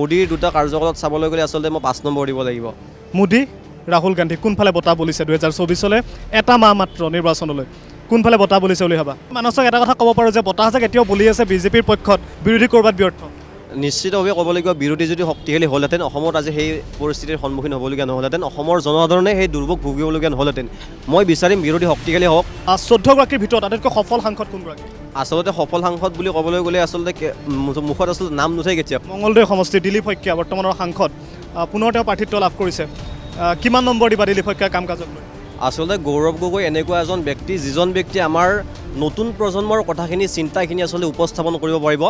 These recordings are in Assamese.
মোদীৰ দুটা কাৰ্যকালত চাবলৈ গ'লে আচলতে মই 5 নম্বৰ দিব লাগিব। মোদী ৰাহুল গান্ধী কোনফালে বঁটা বলিছে 2024লৈ, এটা মাহ মাত্ৰ নিৰ্বাচনলৈ, কোনফালে বঁটা বলিছে বুলি ভাবা? মানসক এটা কথা ক'ব পাৰোঁ যে বতাহজাক এতিয়াও বলি আছে বিজেপিৰ পক্ষত, বিৰোধী ক'ৰবাত ব্যৰ্থ। নিশ্চিতভাৱে ক'ব লাগিব বিৰোধী যদি শক্তিশালী হ'লহেঁতেন অসমত আজি সেই পৰিস্থিতিৰ সন্মুখীন হ'বলগীয়া নহ'লহেঁতেন, অসমৰ জনসাধাৰণে সেই দুৰ্ভোগ ভুগিবলগীয়া নহ'লহেঁতেন। মই বিচাৰিম বিৰোধী শক্তিশালী হওক। 14গৰাকীৰ ভিতৰত আটাইতকৈ সফল সাংসদ কোনগৰাকী? আচলতে সফল সাংসদ বুলি ক'বলৈ গ'লে আচলতে মুখত আচলতে নাম নুঠে কেতিয়া। মঙলদৈ সমষ্টিৰ দিলীপ শইকীয়া বৰ্তমানৰ সাংসদ, পুনৰ তেওঁ প্ৰাৰ্থিত্ব লাভ কৰিছে, কিমান নম্বৰ দিবা দিলীপ শইকীয়াৰ কাম কাজক লৈ? আচলতে গৌৰৱ গগৈ এনেকুৱা এজন ব্যক্তি যিজন ব্যক্তি আমাৰ নতুন প্ৰজন্মৰ কথাখিনি চিন্তাখিনি আচলতে উপস্থাপন কৰিব পাৰিব।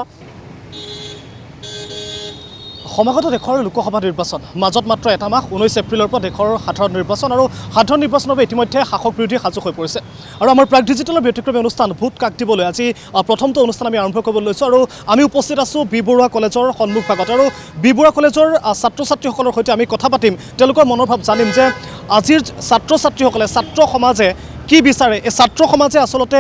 সমাগত দেশৰ লোকসভা নিৰ্বাচন মাজত মাত্ৰ এটা মাহ, 19 এপ্ৰিলৰ পৰা দেশৰ সাধাৰণ নিৰ্বাচন, আৰু সাধাৰণ নিৰ্বাচনৰ বাবে ইতিমধ্যে শাসক বিৰোধী সাজু হৈ পৰিছে। আৰু আমাৰ প্ৰাগ ডিজিটেলৰ ব্যতিক্ৰমী অনুষ্ঠান ভোট কাক দিবলৈ আজি প্ৰথমটো অনুষ্ঠান আমি আৰম্ভ কৰিবলৈ লৈছোঁ। আৰু আমি উপস্থিত আছোঁ বি বৰুৱা কলেজৰ সন্মুখভাগত, আৰু বি বৰুৱা কলেজৰ ছাত্ৰ ছাত্ৰীসকলৰ সৈতে আমি কথা পাতিম, তেওঁলোকৰ মনৰ ভাৱ জানিম যে আজিৰ ছাত্ৰ ছাত্ৰীসকলে, ছাত্ৰ সমাজে কি বিচাৰে। এই ছাত্ৰ সমাজে আচলতে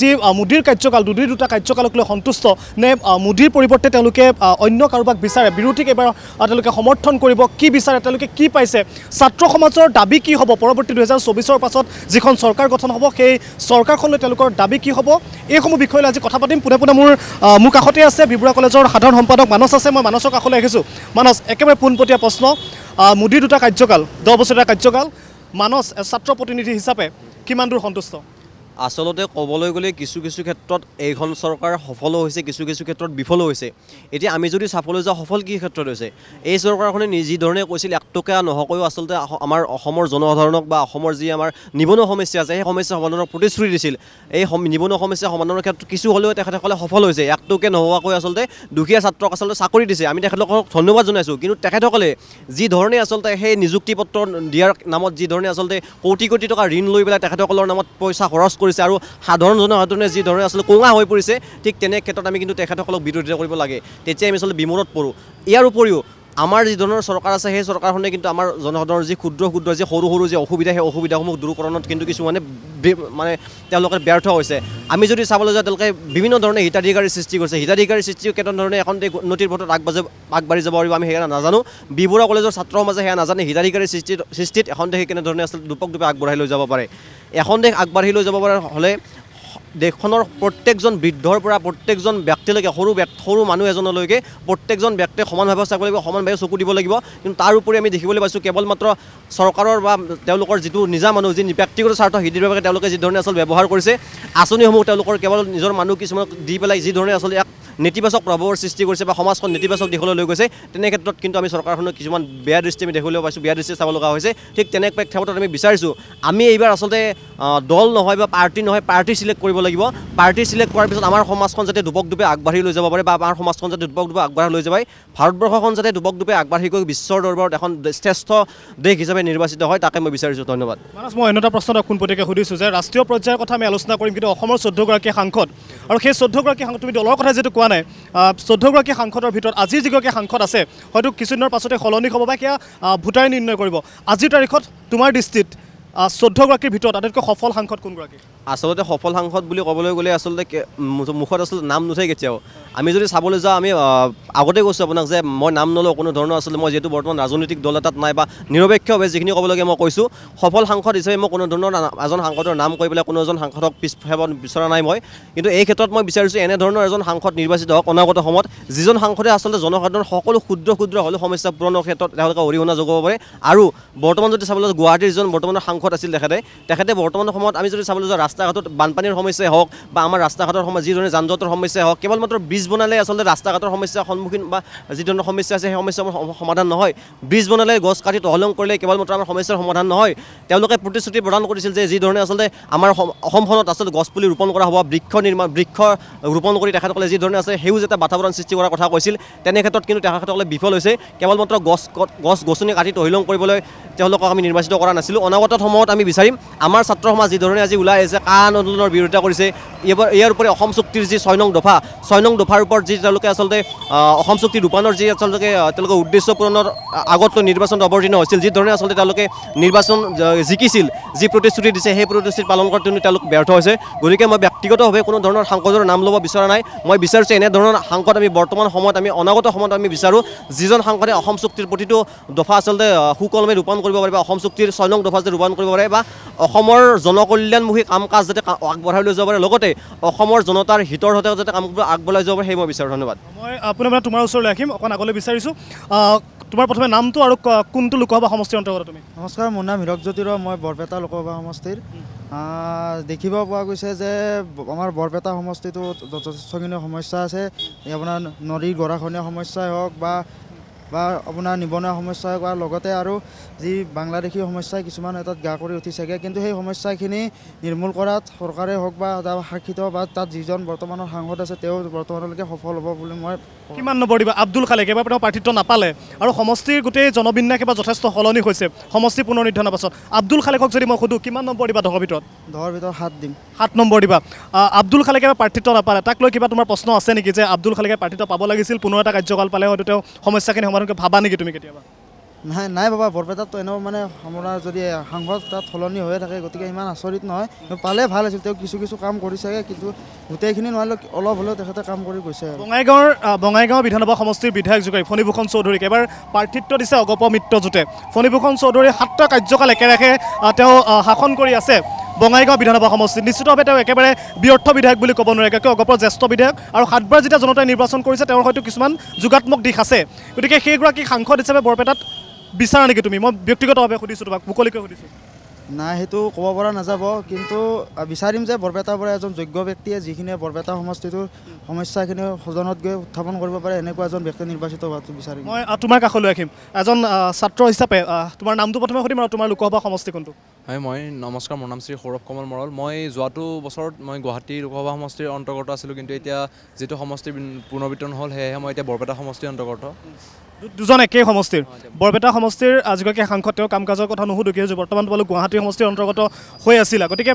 যি মোদীৰ কাৰ্যকাল, দুটা কাৰ্যকালক লৈ সন্তুষ্ট নে মোদীৰ পৰিৱৰ্তে তেওঁলোকে অন্য কাৰোবাক বিচাৰে, বিৰোধীক এবাৰ তেওঁলোকে সমৰ্থন কৰিব, কি বিচাৰে, তেওঁলোকে কি পাইছে, ছাত্ৰ সমাজৰ দাবী কি হ'ব পৰৱৰ্তী 2024ৰ পাছত যিখন চৰকাৰ গঠন হ'ব সেই চৰকাৰখনলৈ তেওঁলোকৰ দাবী কি হ'ব, এইসমূহ বিষয়লৈ আজি কথা পাতিম। পোনে পোনে মোৰ কাষতে আছে বি বৰুৱা কলেজৰ সাধাৰণ সম্পাদক মানস আছে, মই মানসৰ কাষলৈ আহিছোঁ। মানস, একেবাৰে পোনপটীয়া প্ৰশ্ন, মোদীৰ দুটা কাৰ্যকাল, 10 বছৰীয়া কাৰ্যকাল, মানস ছাত্ৰ প্ৰতিনিধি হিচাপে কিমান দূৰ সন্তুষ্ট? আচলতে ক'বলৈ গ'লে কিছু কিছু ক্ষেত্ৰত এইখন চৰকাৰ সফলো হৈছে, কিছু কিছু ক্ষেত্ৰত বিফলো হৈছে। এতিয়া আমি যদি চাবলৈ যাওঁ সফল কি ক্ষেত্ৰত হৈছে, এই চৰকাৰখনে যিধৰণে কৈছিল এক টকীয়া নহকৈও আচলতে আমাৰ অসমৰ জনসাধাৰণক বা অসমৰ যি আমাৰ নিবনুৱা সমস্যা আছে সেই সমস্যা সমাধানৰ প্ৰতিশ্ৰুতি দিছিল। এই নিবনুৱা সমস্যা সমাধানৰ ক্ষেত্ৰত কিছু হ'লেও তেখেতসকলে সফল হৈছে। এক টকীয়া নোহোৱাকৈ আচলতে দুখীয়া ছাত্ৰক আচলতে চাকৰি দিছে, আমি তেখেতলোকক ধন্যবাদ জনাইছোঁ। কিন্তু তেখেতসকলে যি ধৰণে আচলতে সেই নিযুক্তি পত্ৰ দিয়াৰ নামত যি ধৰণে আচলতে কোটি কোটি টকা ঋণ লৈ পেলাই তেখেতসকলৰ নামত পইচা খৰচ কৰিছে আৰু সাধাৰণ জনসাধাৰণে যি ধৰণে আচলতে কোঙা হৈ পৰিছে, ঠিক তেনে ক্ষেত্ৰত আমি কিন্তু তেখেতসকলক বিৰোধিতা কৰিব লাগে, তেতিয়া আমি আচলতে বিমূৰত পৰোঁ। ইয়াৰ উপৰিও আমাৰ যি ধৰণৰ চৰকাৰ আছে সেই চৰকাৰখনে কিন্তু আমাৰ জনসাধাৰণৰ যি ক্ষুদ্ৰ ক্ষুদ্ৰ যি সৰু সৰু যি অসুবিধা, সেই অসুবিধাসমূহ দূৰকৰণত কিন্তু কিছুমানে মানে তেওঁলোকে ব্যৰ্থ হৈছে। আমি যদি চাবলৈ যাওঁ তেওঁলোকে বিভিন্ন ধৰণে হিতাধিকাৰীৰ সৃষ্টি কৰিছে, হিতাধিকাৰীৰ সৃষ্টি কেনেধৰণে এখন দেশ উন্নতিৰ পথত আগবাঢ়ি যাব পাৰিব আমি সেয়া নাজানো। বি বৰুৱা কলেজৰ ছাত্ৰ সমাজে সেয়া নাজানে হিতাধিকাৰীৰ সৃষ্টিত এখন দেশে কেনেধৰণে আচলতে দুপক দুপে আগবঢ়াই লৈ যাব পাৰে। এখন দেশ আগবাঢ়ি লৈ যাব পৰা হ'লে দেশখনৰ প্ৰত্যেকজন বৃদ্ধৰ পৰা প্ৰত্যেকজন ব্যক্তিলৈকে, সৰু মানুহ এজনলৈকে প্ৰত্যেকজন ব্যক্তিয়ে সমানভাৱে চাব লাগিব, সমানভাৱে চকু দিব লাগিব। কিন্তু তাৰ উপৰি আমি দেখিবলৈ পাইছোঁ কেৱল মাত্ৰ চৰকাৰৰ বা তেওঁলোকৰ যিটো নিজা মানুহ, যি ব্যক্তিগত স্বাৰ্থ সিদ্ধিৰ বাবে তেওঁলোকে যি ধৰণে আচলতে ব্যৱহাৰ কৰিছে আঁচনিসমূহ, তেওঁলোকৰ কেৱল নিজৰ মানুহ কিছুমানক দি পেলাই যি ধৰণে আচলতে এক নেতিবাচক প্ৰভাৱৰ সৃষ্টি কৰিছে বা সমাজখন নেতিবাচক দিশলৈ লৈ গৈছে, তেনে ক্ষেত্ৰত কিন্তু আমি চৰকাৰখনৰ কিছুমান বেয়া দৃষ্টি আমি দেখিবলৈ পাইছোঁ, বেয়া দৃষ্টি চাব লগা হৈছে। ঠিক তেনে প্ৰেক্ষাপটত আমি বিচাৰিছোঁ আমি এইবাৰ আচলতে দল নহয় বা পাৰ্টি নহয়, পাৰ্টি চিলেক্ট কৰিব লাগিব। পাৰ্টি চিলেক্ট কৰাৰ পিছত আমাৰ সমাজখন যাতে দুপক দুপে আগবাঢ়ি লৈ যাব পাৰে বা আমাৰ সমাজখন যাতে দুপক দুপে আগবাঢ়ি লৈ যাব পাৰে, ভাৰতবৰ্ষখন যাতে দুপক দুপে আগবাঢ়ি গৈ বিশ্বৰ দৰবাৰত এখন শ্ৰেষ্ঠ দেশ হিচাপে নিৰ্বাচিত হয়, তাকে মই বিচাৰিছোঁ। ধন্যবাদ। মানস, মই অন্য এটা প্ৰশ্ন পোনপটীয়াকৈ সুধিছোঁ যে ৰাষ্ট্ৰীয় পৰ্যায়ৰ কথা আমি আলোচনা কৰিম, কিন্তু অসমৰ 14গৰাকী সাংসদ আৰু সেই 14গৰাকী সাংসদ, তুমি দলৰ কথা যিহেতু কোৱা নাই, 14গৰাকী সাংসদৰ ভিতৰত আজিৰ যিগৰাকী সাংসদ আছে হয়তো কিছুদিনৰ পাছতে সলনি হ'ব বা সেয়া ভোটাৰে নিৰ্ণয় কৰিব। আজিৰ তাৰিখত তোমাৰ দৃষ্টিত 14গৰাকীৰ ভিতৰত আটাইতকৈ সফল সাংসদ কোনগৰাকী? আচলতে সফল সাংসদ বুলি ক'বলৈ গ'লে আচলতে মুখত আচলতে নাম নুঠে কেতিয়াও। আমি যদি চাবলৈ যাওঁ, আমি আগতে কৈছোঁ আপোনাক যে মই নাম নলওঁ কোনো ধৰণৰ, আচলতে মই যিহেতু বৰ্তমান ৰাজনৈতিক দল এটাত নাই বা নিৰপেক্ষভাৱে যিখিনি ক'বলগীয়া মই কৈছোঁ। সফল সাংসদ হিচাপে মই কোনো ধৰণৰ এজন সাংসদৰ নাম কৈ পেলাই কোনো এজন সাংসদক পিছ পেলাব বিচৰা নাই মই। কিন্তু এই ক্ষেত্ৰত মই বিচাৰিছোঁ এনেধৰণৰ এজন সাংসদ নিৰ্বাচিত হওক অনাগত সময়ত, যিজন সাংসদে আচলতে জনসাধাৰণৰ সকলো ক্ষুদ্ৰ ক্ষুদ্ৰ হ'লেও সমস্যা পূৰণৰ ক্ষেত্ৰত তেওঁলোকে অৰিহণা যোগাব পাৰে। আৰু বৰ্তমান যদি চাবলৈ যাওঁ গুৱাহাটীৰ যিজন বৰ্তমানৰ সাংসদ আছিল তেখেতে বৰ্তমান সময়ত আমি যদি চাবলৈ যাওঁ ৰাস্তা ঘাটত বানপানীৰ সমস্যাই হওক বা আমাৰ ৰাস্তা ঘাটৰ সমস্যা, যি ধৰণে যান জঁটৰ সমস্যাই হওক, কেৱল মাত্ৰ ব্ৰিজ বনালে আচলতে ৰাস্তা ঘাটৰ সমস্যাৰ সন্মুখীন বা যি ধৰণৰ সমস্যা আছে সেই সমস্যাৰ সমাধান নহয়। ব্ৰিজ বনালে, গছ কাটি তহলং কৰিলে কেৱল মাত্ৰ আমাৰ সমস্যাৰ সমাধান নহয়। তেওঁলোকে প্ৰতিশ্ৰুতি প্ৰদান কৰিছিল যে যি ধৰণে আচলতে আমাৰ অসমখনত আচলতে গছপুলি ৰোপণ কৰা হ'ব, বৃক্ষ নিৰ্মাণ, বৃক্ষ ৰোপণ কৰি তেখেতসকলে যি ধৰণে আছে সেউজ এটা বাতাবৰণ সৃষ্টি কৰাৰ কথা কৈছিল, তেনে ক্ষেত্ৰত কিন্তু তেখেতসকলে বিফল হৈছে। কেৱল মাত্ৰ গছ গছনি কাটি তহিলং কৰিবলৈ তেওঁলোকক আমি নিৰ্বাচিত কৰা নাছিলোঁ। অনাগত সময়ত আমি বিচাৰিম আমাৰ ছাত্ৰ সমাজ যি ধৰণে আজি ওলাই আহিছে, কা আন্দোলনৰ বিৰোধিতা কৰিছে। ইয়াৰ উপৰি অসম চুক্তিৰ যি 6 নং দফা, 6 নং দফাৰ ওপৰত যি তেওঁলোকে আচলতে অসম চুক্তি ৰূপায়ণৰ যি আচলতে তেওঁলোকে উদ্দেশ্য পূৰণৰ আগত নিৰ্বাচনত অৱতীৰ্ণ হৈছিল, যি ধৰণে আচলতে তেওঁলোকে নিৰ্বাচন জিকিছিল, যি প্ৰতিশ্ৰুতি দিছে সেই প্ৰতিশ্ৰুতি পালন কৰাত কিন্তু তেওঁলোক ব্যৰ্থ হৈছে। গতিকে মই ব্যক্তিগতভাৱে কোনো ধৰণৰ সাংসদৰ নাম ল'ব বিচৰা নাই। মই বিচাৰিছোঁ এনেধৰণৰ সাংসদ আমি বৰ্তমান সময়ত, আমি অনাগত সময়ত আমি বিচাৰোঁ যিজন সাংসদে অসম চুক্তিৰ প্ৰতিটো দফা আচলতে সুকলমে ৰূপায়ণ কৰিব পাৰে বা অসম চুক্তিৰ 6 নং দফা যাতে ৰূপায়ণ কৰিব পাৰে বা অসমৰ জনকল্যাণমুখী কাম কাজ যাতে আগবঢ়াই লৈ যাব পাৰে, লগতে অসমৰ জনতাৰ হিতৰ হতে যাতে কামবোৰ আগবঢ়াই যাব পাৰে, সেই মই বিচাৰোঁ। ধন্যবাদ। মই পুনৰ তোমাৰ ওচৰলৈ আহিম, অকণ আগলৈ বিচাৰিছোঁ। তোমাৰ প্ৰথমে নামটো আৰু কোনটো লোকসভা সমষ্টিৰ অন্তৰ্গত তুমি? নমস্কাৰ, মোৰ নাম হীৰকজ্যোতি ৰয়, মই বৰপেটা লোকসভা সমষ্টিৰ। দেখিব পোৱা গৈছে যে আমাৰ বৰপেটা সমষ্টিটোত যথেষ্টখিনি সমস্যা আছে। এই আপোনাৰ নদীৰ গৰাখহনীয়া সমস্যাই হওক বা আপোনাৰ নিবনুৱা সমস্যাই হওক বা লগতে আৰু যি বাংলাদেশী সমস্যাই কিছুমান তাত গা কৰি উঠিছেগৈ। কিন্তু সেই সমস্যাখিনি নিৰ্মূল কৰাত চৰকাৰে হওক বা শাসিত বা তাত যিজন বৰ্তমানৰ সাংসদ আছে তেওঁ বৰ্তমানলৈকে সফল হ'ব বুলি মই। কিমান নম্বৰ দিবা আব্দুল খালেক? এবাৰ তেওঁ প্ৰাৰ্থিত্ব নাপালে আৰু সমষ্টিৰ গোটেই জনবিন্যাস এবাৰ যথেষ্ট সলনি হৈছে সমষ্টি পুনৰ নিৰ্ধাৰণৰ পাছত। আব্দুল খালেকক যদি মই সোধোঁ কিমান নম্বৰ দিবা 10ৰ ভিতৰত? 10ৰ ভিতৰত 7 দিম। 7 নম্বৰ দিবা। আব্দুল খালেকে এবাৰ প্ৰাৰ্থিত্ব নাপালে, তাক লৈ কিবা তোমাৰ প্ৰশ্ন আছে নেকি যে আব্দুল খালেকে প্ৰাৰ্থিত্ব পাব লাগিছিল, পুনৰ এটা কাৰ্যকাল পালে হয়তো তেওঁ সমস্যাখিনি সমাধান ভাবা নেকি তুমি কেতিয়াবা? নাই নাই বাবা, বৰপেটাততো এনেও মানে আপোনাৰ যদি সাংসদ তাত সলনি হৈয়ে থাকে, গতিকে ইমান আচৰিত নহয়। পালে ভাল আছিল, তেওঁ কিছু কিছু কাম কৰিছেগৈ, কিন্তু গোটেইখিনি নোৱাৰিলেও অলপ হ'লেও তেখেতে কাম কৰি গৈছে। বঙাইগাঁও বিধানসভা সমষ্টিৰ বিধায়ক যোগাৰী ফণীভূষণ চৌধুৰীক এবাৰ প্ৰাৰ্থিত্ব দিছে অগপ মিত্ৰজোঁটে। ফণীভূষণ চৌধুৰীয়ে 7টা কাৰ্যকাল একেৰাহে তেওঁ শাসন কৰি আছে বঙাইগাঁও বিধানসভা সমষ্টিত। নিশ্চিতভাৱে তেওঁ একেবাৰে ব্যৰ্থ বিধায়ক বুলি ক'ব নোৱাৰে, কিয় অগপৰ জ্যেষ্ঠ বিধায়ক আৰু 7বাৰ যেতিয়া জনতাই নিৰ্বাচন কৰিছে তেওঁৰ হয়তো কিছুমান যোগাত্মক দিশ আছে। গতিকে সেইগৰাকী সাংসদ হিচাপে বৰপেটাত বিচাৰা নেকি তুমি? মই ব্যক্তিগতভাৱে সুধিছোঁ তোমাক, মুকলিকৈ সুধিছোঁ। নাই, সেইটো ক'ব পৰা নাযাব, কিন্তু বিচাৰিম যে বৰপেটাৰ পৰা এজন যোগ্য ব্যক্তিয়ে যিখিনিয়ে বৰপেটা সমষ্টিটোৰ সমস্যাখিনি সদনত গৈ উত্থাপন কৰিব পাৰে, এনেকুৱা এজন ব্যক্তি নিৰ্বাচিত হোৱাটো বিচাৰিম। মই তোমাৰ কাষলৈ আহিম। এজন ছাত্ৰ হিচাপে তোমাৰ নামটো প্ৰথমে সুধিম আৰু তোমাৰ লোকসভা সমষ্টি কোনটো? হয়, মই নমস্কাৰ, মোৰ নাম শ্ৰী সৌৰভ কমল মৰল। মই যোৱাটো বছৰত মই গুৱাহাটী লোকসভা সমষ্টিৰ অন্তৰ্গত আছিলোঁ, কিন্তু এতিয়া যিটো সমষ্টি পুনৰ্বিতৰণ হ'ল সেয়েহে মই এতিয়া বৰপেটা সমষ্টিৰ অন্তৰ্গত। দুজন একেই সমষ্টিৰ, বৰপেটা সমষ্টিৰ আজিগৰাকী সাংসদ, তেওঁ কাম কাজৰ কথা নুসুধো, কিয় বৰ্তমান তোমালোক গুৱাহাটী সমষ্টিৰ অন্তৰ্গত হৈ আছিলা। গতিকে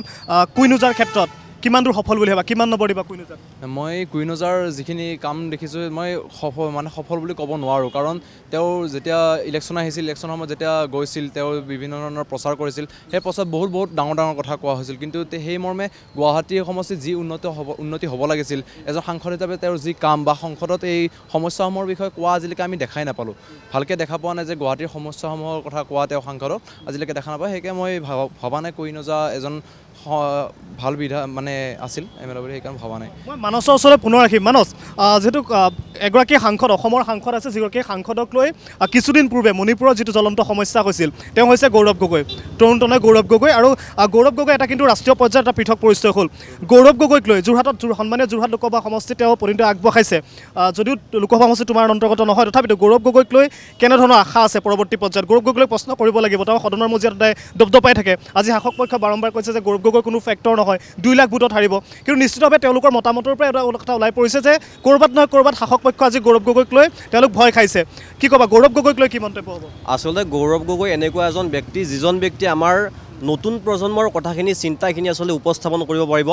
কুইন ওজাৰ ক্ষেত্ৰত কিমান দূৰ সফল বুলি ভাবা, কিমান নম্বৰ দিবা কুইন ওজাক? মই কুইন ওজাৰ যিখিনি কাম দেখিছোঁ মই সফল মানে সফল বুলি ক'ব নোৱাৰোঁ, কাৰণ তেওঁ যেতিয়া ইলেকশ্যন আহিছিল, ইলেকশ্যনৰ সময়ত যেতিয়া গৈছিল তেওঁ বিভিন্ন ধৰণৰ প্ৰচাৰ কৰিছিল, সেই প্ৰচাৰত বহুত বহুত ডাঙৰ ডাঙৰ কথা কোৱা হৈছিল, কিন্তু সেই মৰ্মে গুৱাহাটী সমষ্টিত যি উন্নতি হ'ব লাগিছিল, এজন সাংসদ হিচাপে তেওঁৰ যি কাম বা সংসদত এই সমস্যাসমূহৰ বিষয়ে কোৱা আজিলৈকে আমি দেখাই নাপালোঁ, ভালকৈ দেখা পোৱা নাই যে গুৱাহাটীৰ সমস্যাসমূহৰ কথা কোৱা তেওঁ সাংসদক আজিলৈকে দেখা নাপাওঁ। সেইকাৰণে মই ভবা নাই কুইন ওজা এজন ভাল বিধা মানে আছিল এম এল এ বুলি, সেইকাৰণে ভবা নাই। মই মানসৰ ওচৰলৈ পুনৰ ৰাখিম। মানস, যিহেতু এগৰাকী সাংসদ, অসমৰ সাংসদ আছে, যিগৰাকী সাংসদক লৈ কিছুদিন পূৰ্বে মণিপুৰৰ যিটো জ্বলন্ত সমস্যা হৈছিল, তেওঁ হৈছে গৌৰৱ গগৈ, তৰুণ তনয় গৌৰৱ গগৈ। আৰু গৌৰৱ গগৈ এটা কিন্তু ৰাষ্ট্ৰীয় পৰ্যায়ত এটা পৃথক পৰিচয় হ'ল। গৌৰৱ গগৈক লৈ যোৰহাটত, সন্মানীয় যোৰহাট লোকসভা সমষ্টিত তেওঁ প্ৰতিনিধিত্ব আগবঢ়াইছে, যদিও লোকসভা সমষ্টি তোমাৰ অন্তৰ্গত নহয়, তথাপিতো গৌৰৱ গগৈক লৈ কেনেধৰণৰ আশা আছে পৰৱৰ্তী পৰ্যায়ত? গৌৰৱ গগৈক লৈ প্ৰশ্ন কৰিব লাগিব, তেওঁ সদনৰ মজিয়াত সদায় দপদপাই থাকে। আজি শাসক পক্ষ বাৰম্বাৰ কৈছে যে গৌৰৱ গগৈ কোনো ফেক্টৰ নহয়, 2 লাখ ভোটত হাৰিব, কিন্তু নিশ্চিতভাৱে তেওঁলোকৰ মতামতৰ পৰা এটা কথা ওলাই পৰিছে যে ক'ৰবাত নহয় ক'ৰবাত শাসক পক্ষ আজি গৌৰৱ গগৈক লৈ তেওঁলোক ভয় খাইছে। কি ক'বা গৌৰৱ গগৈক লৈ কি মন্তব্য হ'ব? আচলতে গৌৰৱ গগৈ এনেকুৱা এজন ব্যক্তি যিজন ব্যক্তি আমাৰ নতুন প্ৰজন্মৰ কথাখিনি, চিন্তাখিনি আচলতে উপস্থাপন কৰিব পাৰিব।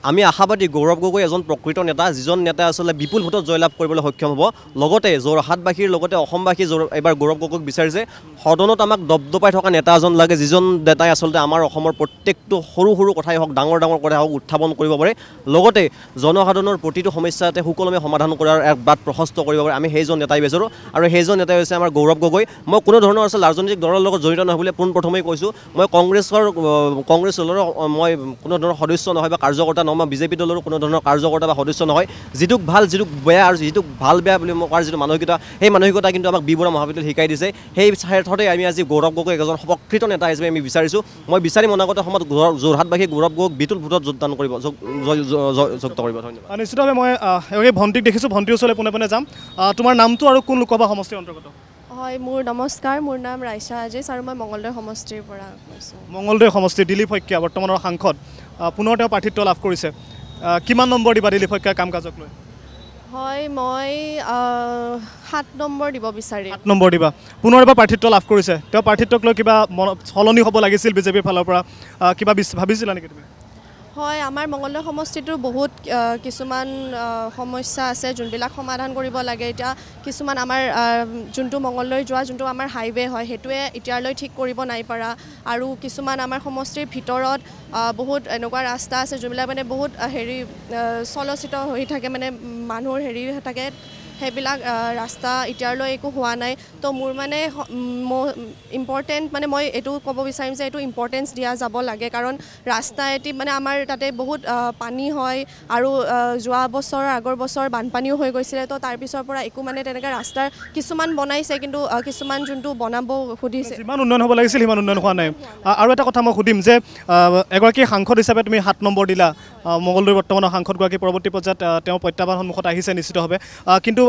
আমি আশাবাদী গৌৰৱ গগৈ এজন প্ৰকৃত নেতা, যিজন নেতাই আচলতে বিপুল ভোটত জয়লাভ কৰিবলৈ সক্ষম হ'ব। লগতে যোৰহাটবাসীৰ লগতে অসমবাসী এইবাৰ গৌৰৱ গগৈক বিচাৰিছে। সদনত আমাক দপদপাই থকা নেতা এজন লাগে, যিজন নেতাই আচলতে আমাৰ অসমৰ প্ৰত্যেকটো সৰু সৰু কথাই হওক, ডাঙৰ ডাঙৰ কথাই হওক উত্থাপন কৰিব পাৰে, লগতে জনসাধাৰণৰ প্ৰতিটো সমস্যাতে সুকলমে সমাধান কৰাৰ এক বাট প্ৰশস্ত কৰিব পাৰে। আমি সেইজন নেতাই বিচাৰোঁ আৰু সেইজন নেতাই হৈছে আমাৰ গৌৰৱ গগৈ। মই কোনো ধৰণৰ আচলতে ৰাজনৈতিক দলৰ লগত জড়িত নহয় বুলি পোনপ্ৰথমেই কৈছোঁ। মই কংগ্ৰেছ দলৰ মই কোনো ধৰণৰ সদস্য নহয় বা কাৰ্যকৰ্তা নহয়, মই বিজেপি দলৰো কোনো ধৰণৰ কাৰ্যকৰ্তা বা সদস্য নহয়। যিটোক ভাল যিটোক বেয়া আৰু যিটোক ভাল বেয়া বুলি মই কোৱাৰ যিটো মানসিকতা, সেই মানসিকতা কিন্তু আমাক বি বৰুৱা মহাবিদ্যালয়ত শিকাই দিছে। সেই স্বাৰ্থতে আমি আজি গৌৰৱ গগৈ এজন প্ৰকৃত নেতা হিচাপে আমি বিচাৰিছোঁ। মই বিচাৰিম অনাগত সময়ত যোৰহাটবাসী গৌৰৱ গগৈক বিপুল ভোটত যোগদান কৰিব, যুক্ত কৰিব। ধন্যবাদ। নিশ্চিতভাৱে মই এগৰাকী ভণ্টিক দেখিছোঁ, ভণ্টিৰ ওচৰলৈ পোনে পোনে যাম। তোমাৰ নামটো আৰু কোন লোকসভা সমষ্টিৰ অন্তৰ্গত? হয়, মোৰ নমস্কাৰ, মোৰ নাম ৰাইছা আজিজ আৰু মই মঙলদৈ সমষ্টিৰ পৰা কৈছোঁ। মঙলদৈ সমষ্টিৰ দিলীপ শইকীয়া বৰ্তমানৰ সাংসদ, পুনৰ তেওঁ প্ৰাৰ্থিত্ব লাভ কৰিছে। কিমান নম্বৰ দিবা দিলীপ শইকীয়াৰ কাম কাজক লৈ? হয়, মই 7 নম্বৰ দিব বিচাৰিম। 7 নম্বৰ দিবা। পুনৰ এবাৰ প্ৰাৰ্থিত্ব লাভ কৰিছে, তেওঁ প্ৰাৰ্থিত্বক লৈ কিবা সলনি হ'ব লাগিছিল বিজেপিৰ ফালৰ পৰা, কিবা ভাবিছিলা নেকি তুমি? হয়, আমাৰ মঙলদৈ সমষ্টিটোৰ বহুত কিছুমান সমস্যা আছে যোনবিলাক সমাধান কৰিব লাগে। এতিয়া কিছুমান আমাৰ যোনটো মঙলদৈ যোৱা যোনটো আমাৰ হাইৱে হয় সেইটোৱে এতিয়ালৈ ঠিক কৰিব নাই পৰা, আৰু কিছুমান আমাৰ সমষ্টিৰ ভিতৰত বহুত এনেকুৱা ৰাস্তা আছে যোনবিলাক মানে বহুত হেৰি চলচিত হৈ থাকে, মানে মানুহৰ হেৰি থাকে, সেইবিলাক ৰাস্তা এতিয়ালৈ একো হোৱা নাই। তো মোৰ মানে ইম্পৰ্টেণ্ট মানে মই এইটো ক'ব বিচাৰিম যে এইটো ইম্পৰ্টেঞ্চ দিয়া যাব লাগে, কাৰণ ৰাস্তা এটি মানে আমাৰ তাতে বহুত পানী হয় আৰু যোৱা বছৰ আগৰ বছৰ বানপানীও হৈ গৈছিলে। তো তাৰপিছৰ পৰা একো মানে তেনেকৈ ৰাস্তাৰ কিছুমান বনাইছে, কিন্তু কিছুমান যোনটো বনাব সুধিছে যিমান উন্নয়ন হ'ব লাগিছিল সিমান উন্নয়ন হোৱা নাই। আৰু এটা কথা মই সুধিম যে এগৰাকী সাংসদ হিচাপে তুমি 7 নম্বৰ দিলা, মঙলদৈৰ বৰ্তমানৰ সাংসদগৰাকী পৰৱৰ্তী পৰ্যায়ত তেওঁ প্ৰত্যাহ্বান সন্মুখত আহিছে নিশ্চিতভাৱে, কিন্তু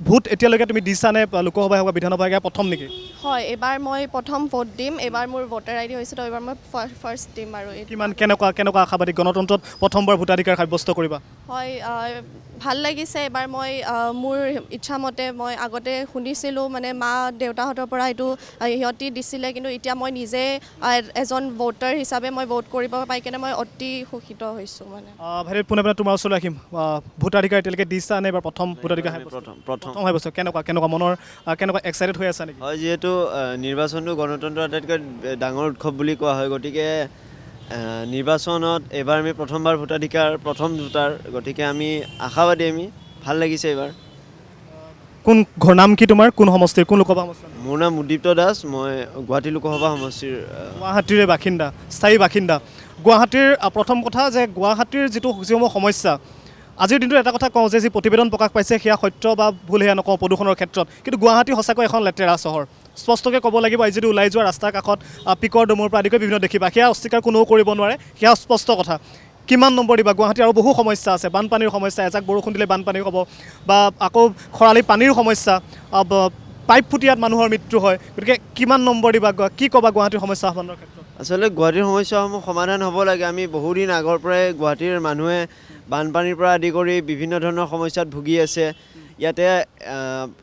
ভোট এতিয়ালৈকে তুমি দিছা নে লোকসভাই হওক বা বিধানসভাই হওক, প্ৰথম নেকি? হয়, এইবাৰ মই প্ৰথম ভোট দিম, এইবাৰ মোৰ ভোটাৰ আই ডি হৈছে, তো এইবাৰ মই ফাৰ্ষ্ট দিম। আৰু কিমান কেনেকুৱা কেনেকুৱা আশাবাদী গণতন্ত্ৰত প্ৰথমবাৰ ভোটাধিকাৰ সাব্যস্ত কৰিবা? হয়, ভাল লাগিছে। এইবাৰ মই মোৰ ইচ্ছামতে, মই আগতে শুনিছিলোঁ মানে মা দেউতাহঁতৰ পৰা এইটো সিহঁতি দিছিলে, কিন্তু এতিয়া মই নিজে এজন ভোটাৰ হিচাপে মই ভোট কৰিব পাই কেনে মই অতি সুখিত হৈছোঁ। মানে ভাইটি পোনে পোনে তোমাৰ ওচৰলৈ আহিম, ভোটাধিকাৰ এতিয়ালৈকে দিছা নে এইবাৰ প্ৰথম ভোটাধিকাৰ প্ৰথম সাব্যস্ত? কেনেকুৱা কেনেকুৱা মনৰ কেনেকুৱা এক্সাইটেড হৈ আছা নেকি? হয়, যিহেতু নিৰ্বাচনটো গণতন্ত্ৰৰ আটাইতকৈ ডাঙৰ উৎসৱ বুলি কোৱা হয়, গতিকে নিৰ্বাচনত এইবাৰ আমি প্ৰথমবাৰ ভোটাধিকাৰ, প্ৰথম ভোটাৰ, গতিকে আমি আশাবাদী, আমি ভাল লাগিছে এইবাৰ। কোন ঘৰ, নাম কি তোমাৰ, কোন সমষ্টিৰ, কোন লোকসভা সমষ্টিৰ? মোৰ নাম উদ্দীপ্ত দাস, মই গুৱাহাটী লোকসভা সমষ্টিৰ গুৱাহাটীৰে বাসিন্দা, স্থায়ী বাসিন্দা। গুৱাহাটীৰ প্ৰথম কথা যে গুৱাহাটীৰ যিসমূহ সমস্যা আজিৰ দিনটোত এটা কথা কওঁ যে যি প্ৰতিবেদন প্ৰকাশ পাইছে সেয়া সত্য বা ভুল সেয়া নকওঁ প্ৰদূষণৰ ক্ষেত্ৰত, কিন্তু গুৱাহাটী সঁচাকৈ এখন লেতেৰা চহৰ, স্পষ্টকৈ ক'ব লাগিব। আজি যদি ওলাই যোৱা ৰাস্তাৰ কাষত পিকৰ দমৰ পৰা আদি কৰি বিভিন্ন দেখিবা, সেয়া অস্বীকাৰ কোনেও কৰিব নোৱাৰে, সেয়া স্পষ্ট কথা। কিমান নম্বৰ দিবা? গুৱাহাটীৰ আৰু বহু সমস্যা আছে, বানপানীৰ সমস্যা, এজাক বৰষুণ দিলে বানপানী হ'ব, বা আকৌ খৰালি পানীৰ সমস্যা, পাইপ ফুটিয়াত মানুহৰ মৃত্যু হয়, গতিকে কিমান নম্বৰ দিবা, কি ক'বা গুৱাহাটীৰ সমস্যা সমাধানৰ ক্ষেত্ৰত? আচলতে গুৱাহাটীৰ সমস্যাসমূহ সমাধান হ'ব লাগে। আমি বহুদিন আগৰ পৰাই গুৱাহাটীৰ মানুহে বানপানীৰ পৰা আদি কৰি বিভিন্ন ধৰণৰ সমস্যাত ভুগি আছে। ইয়াতে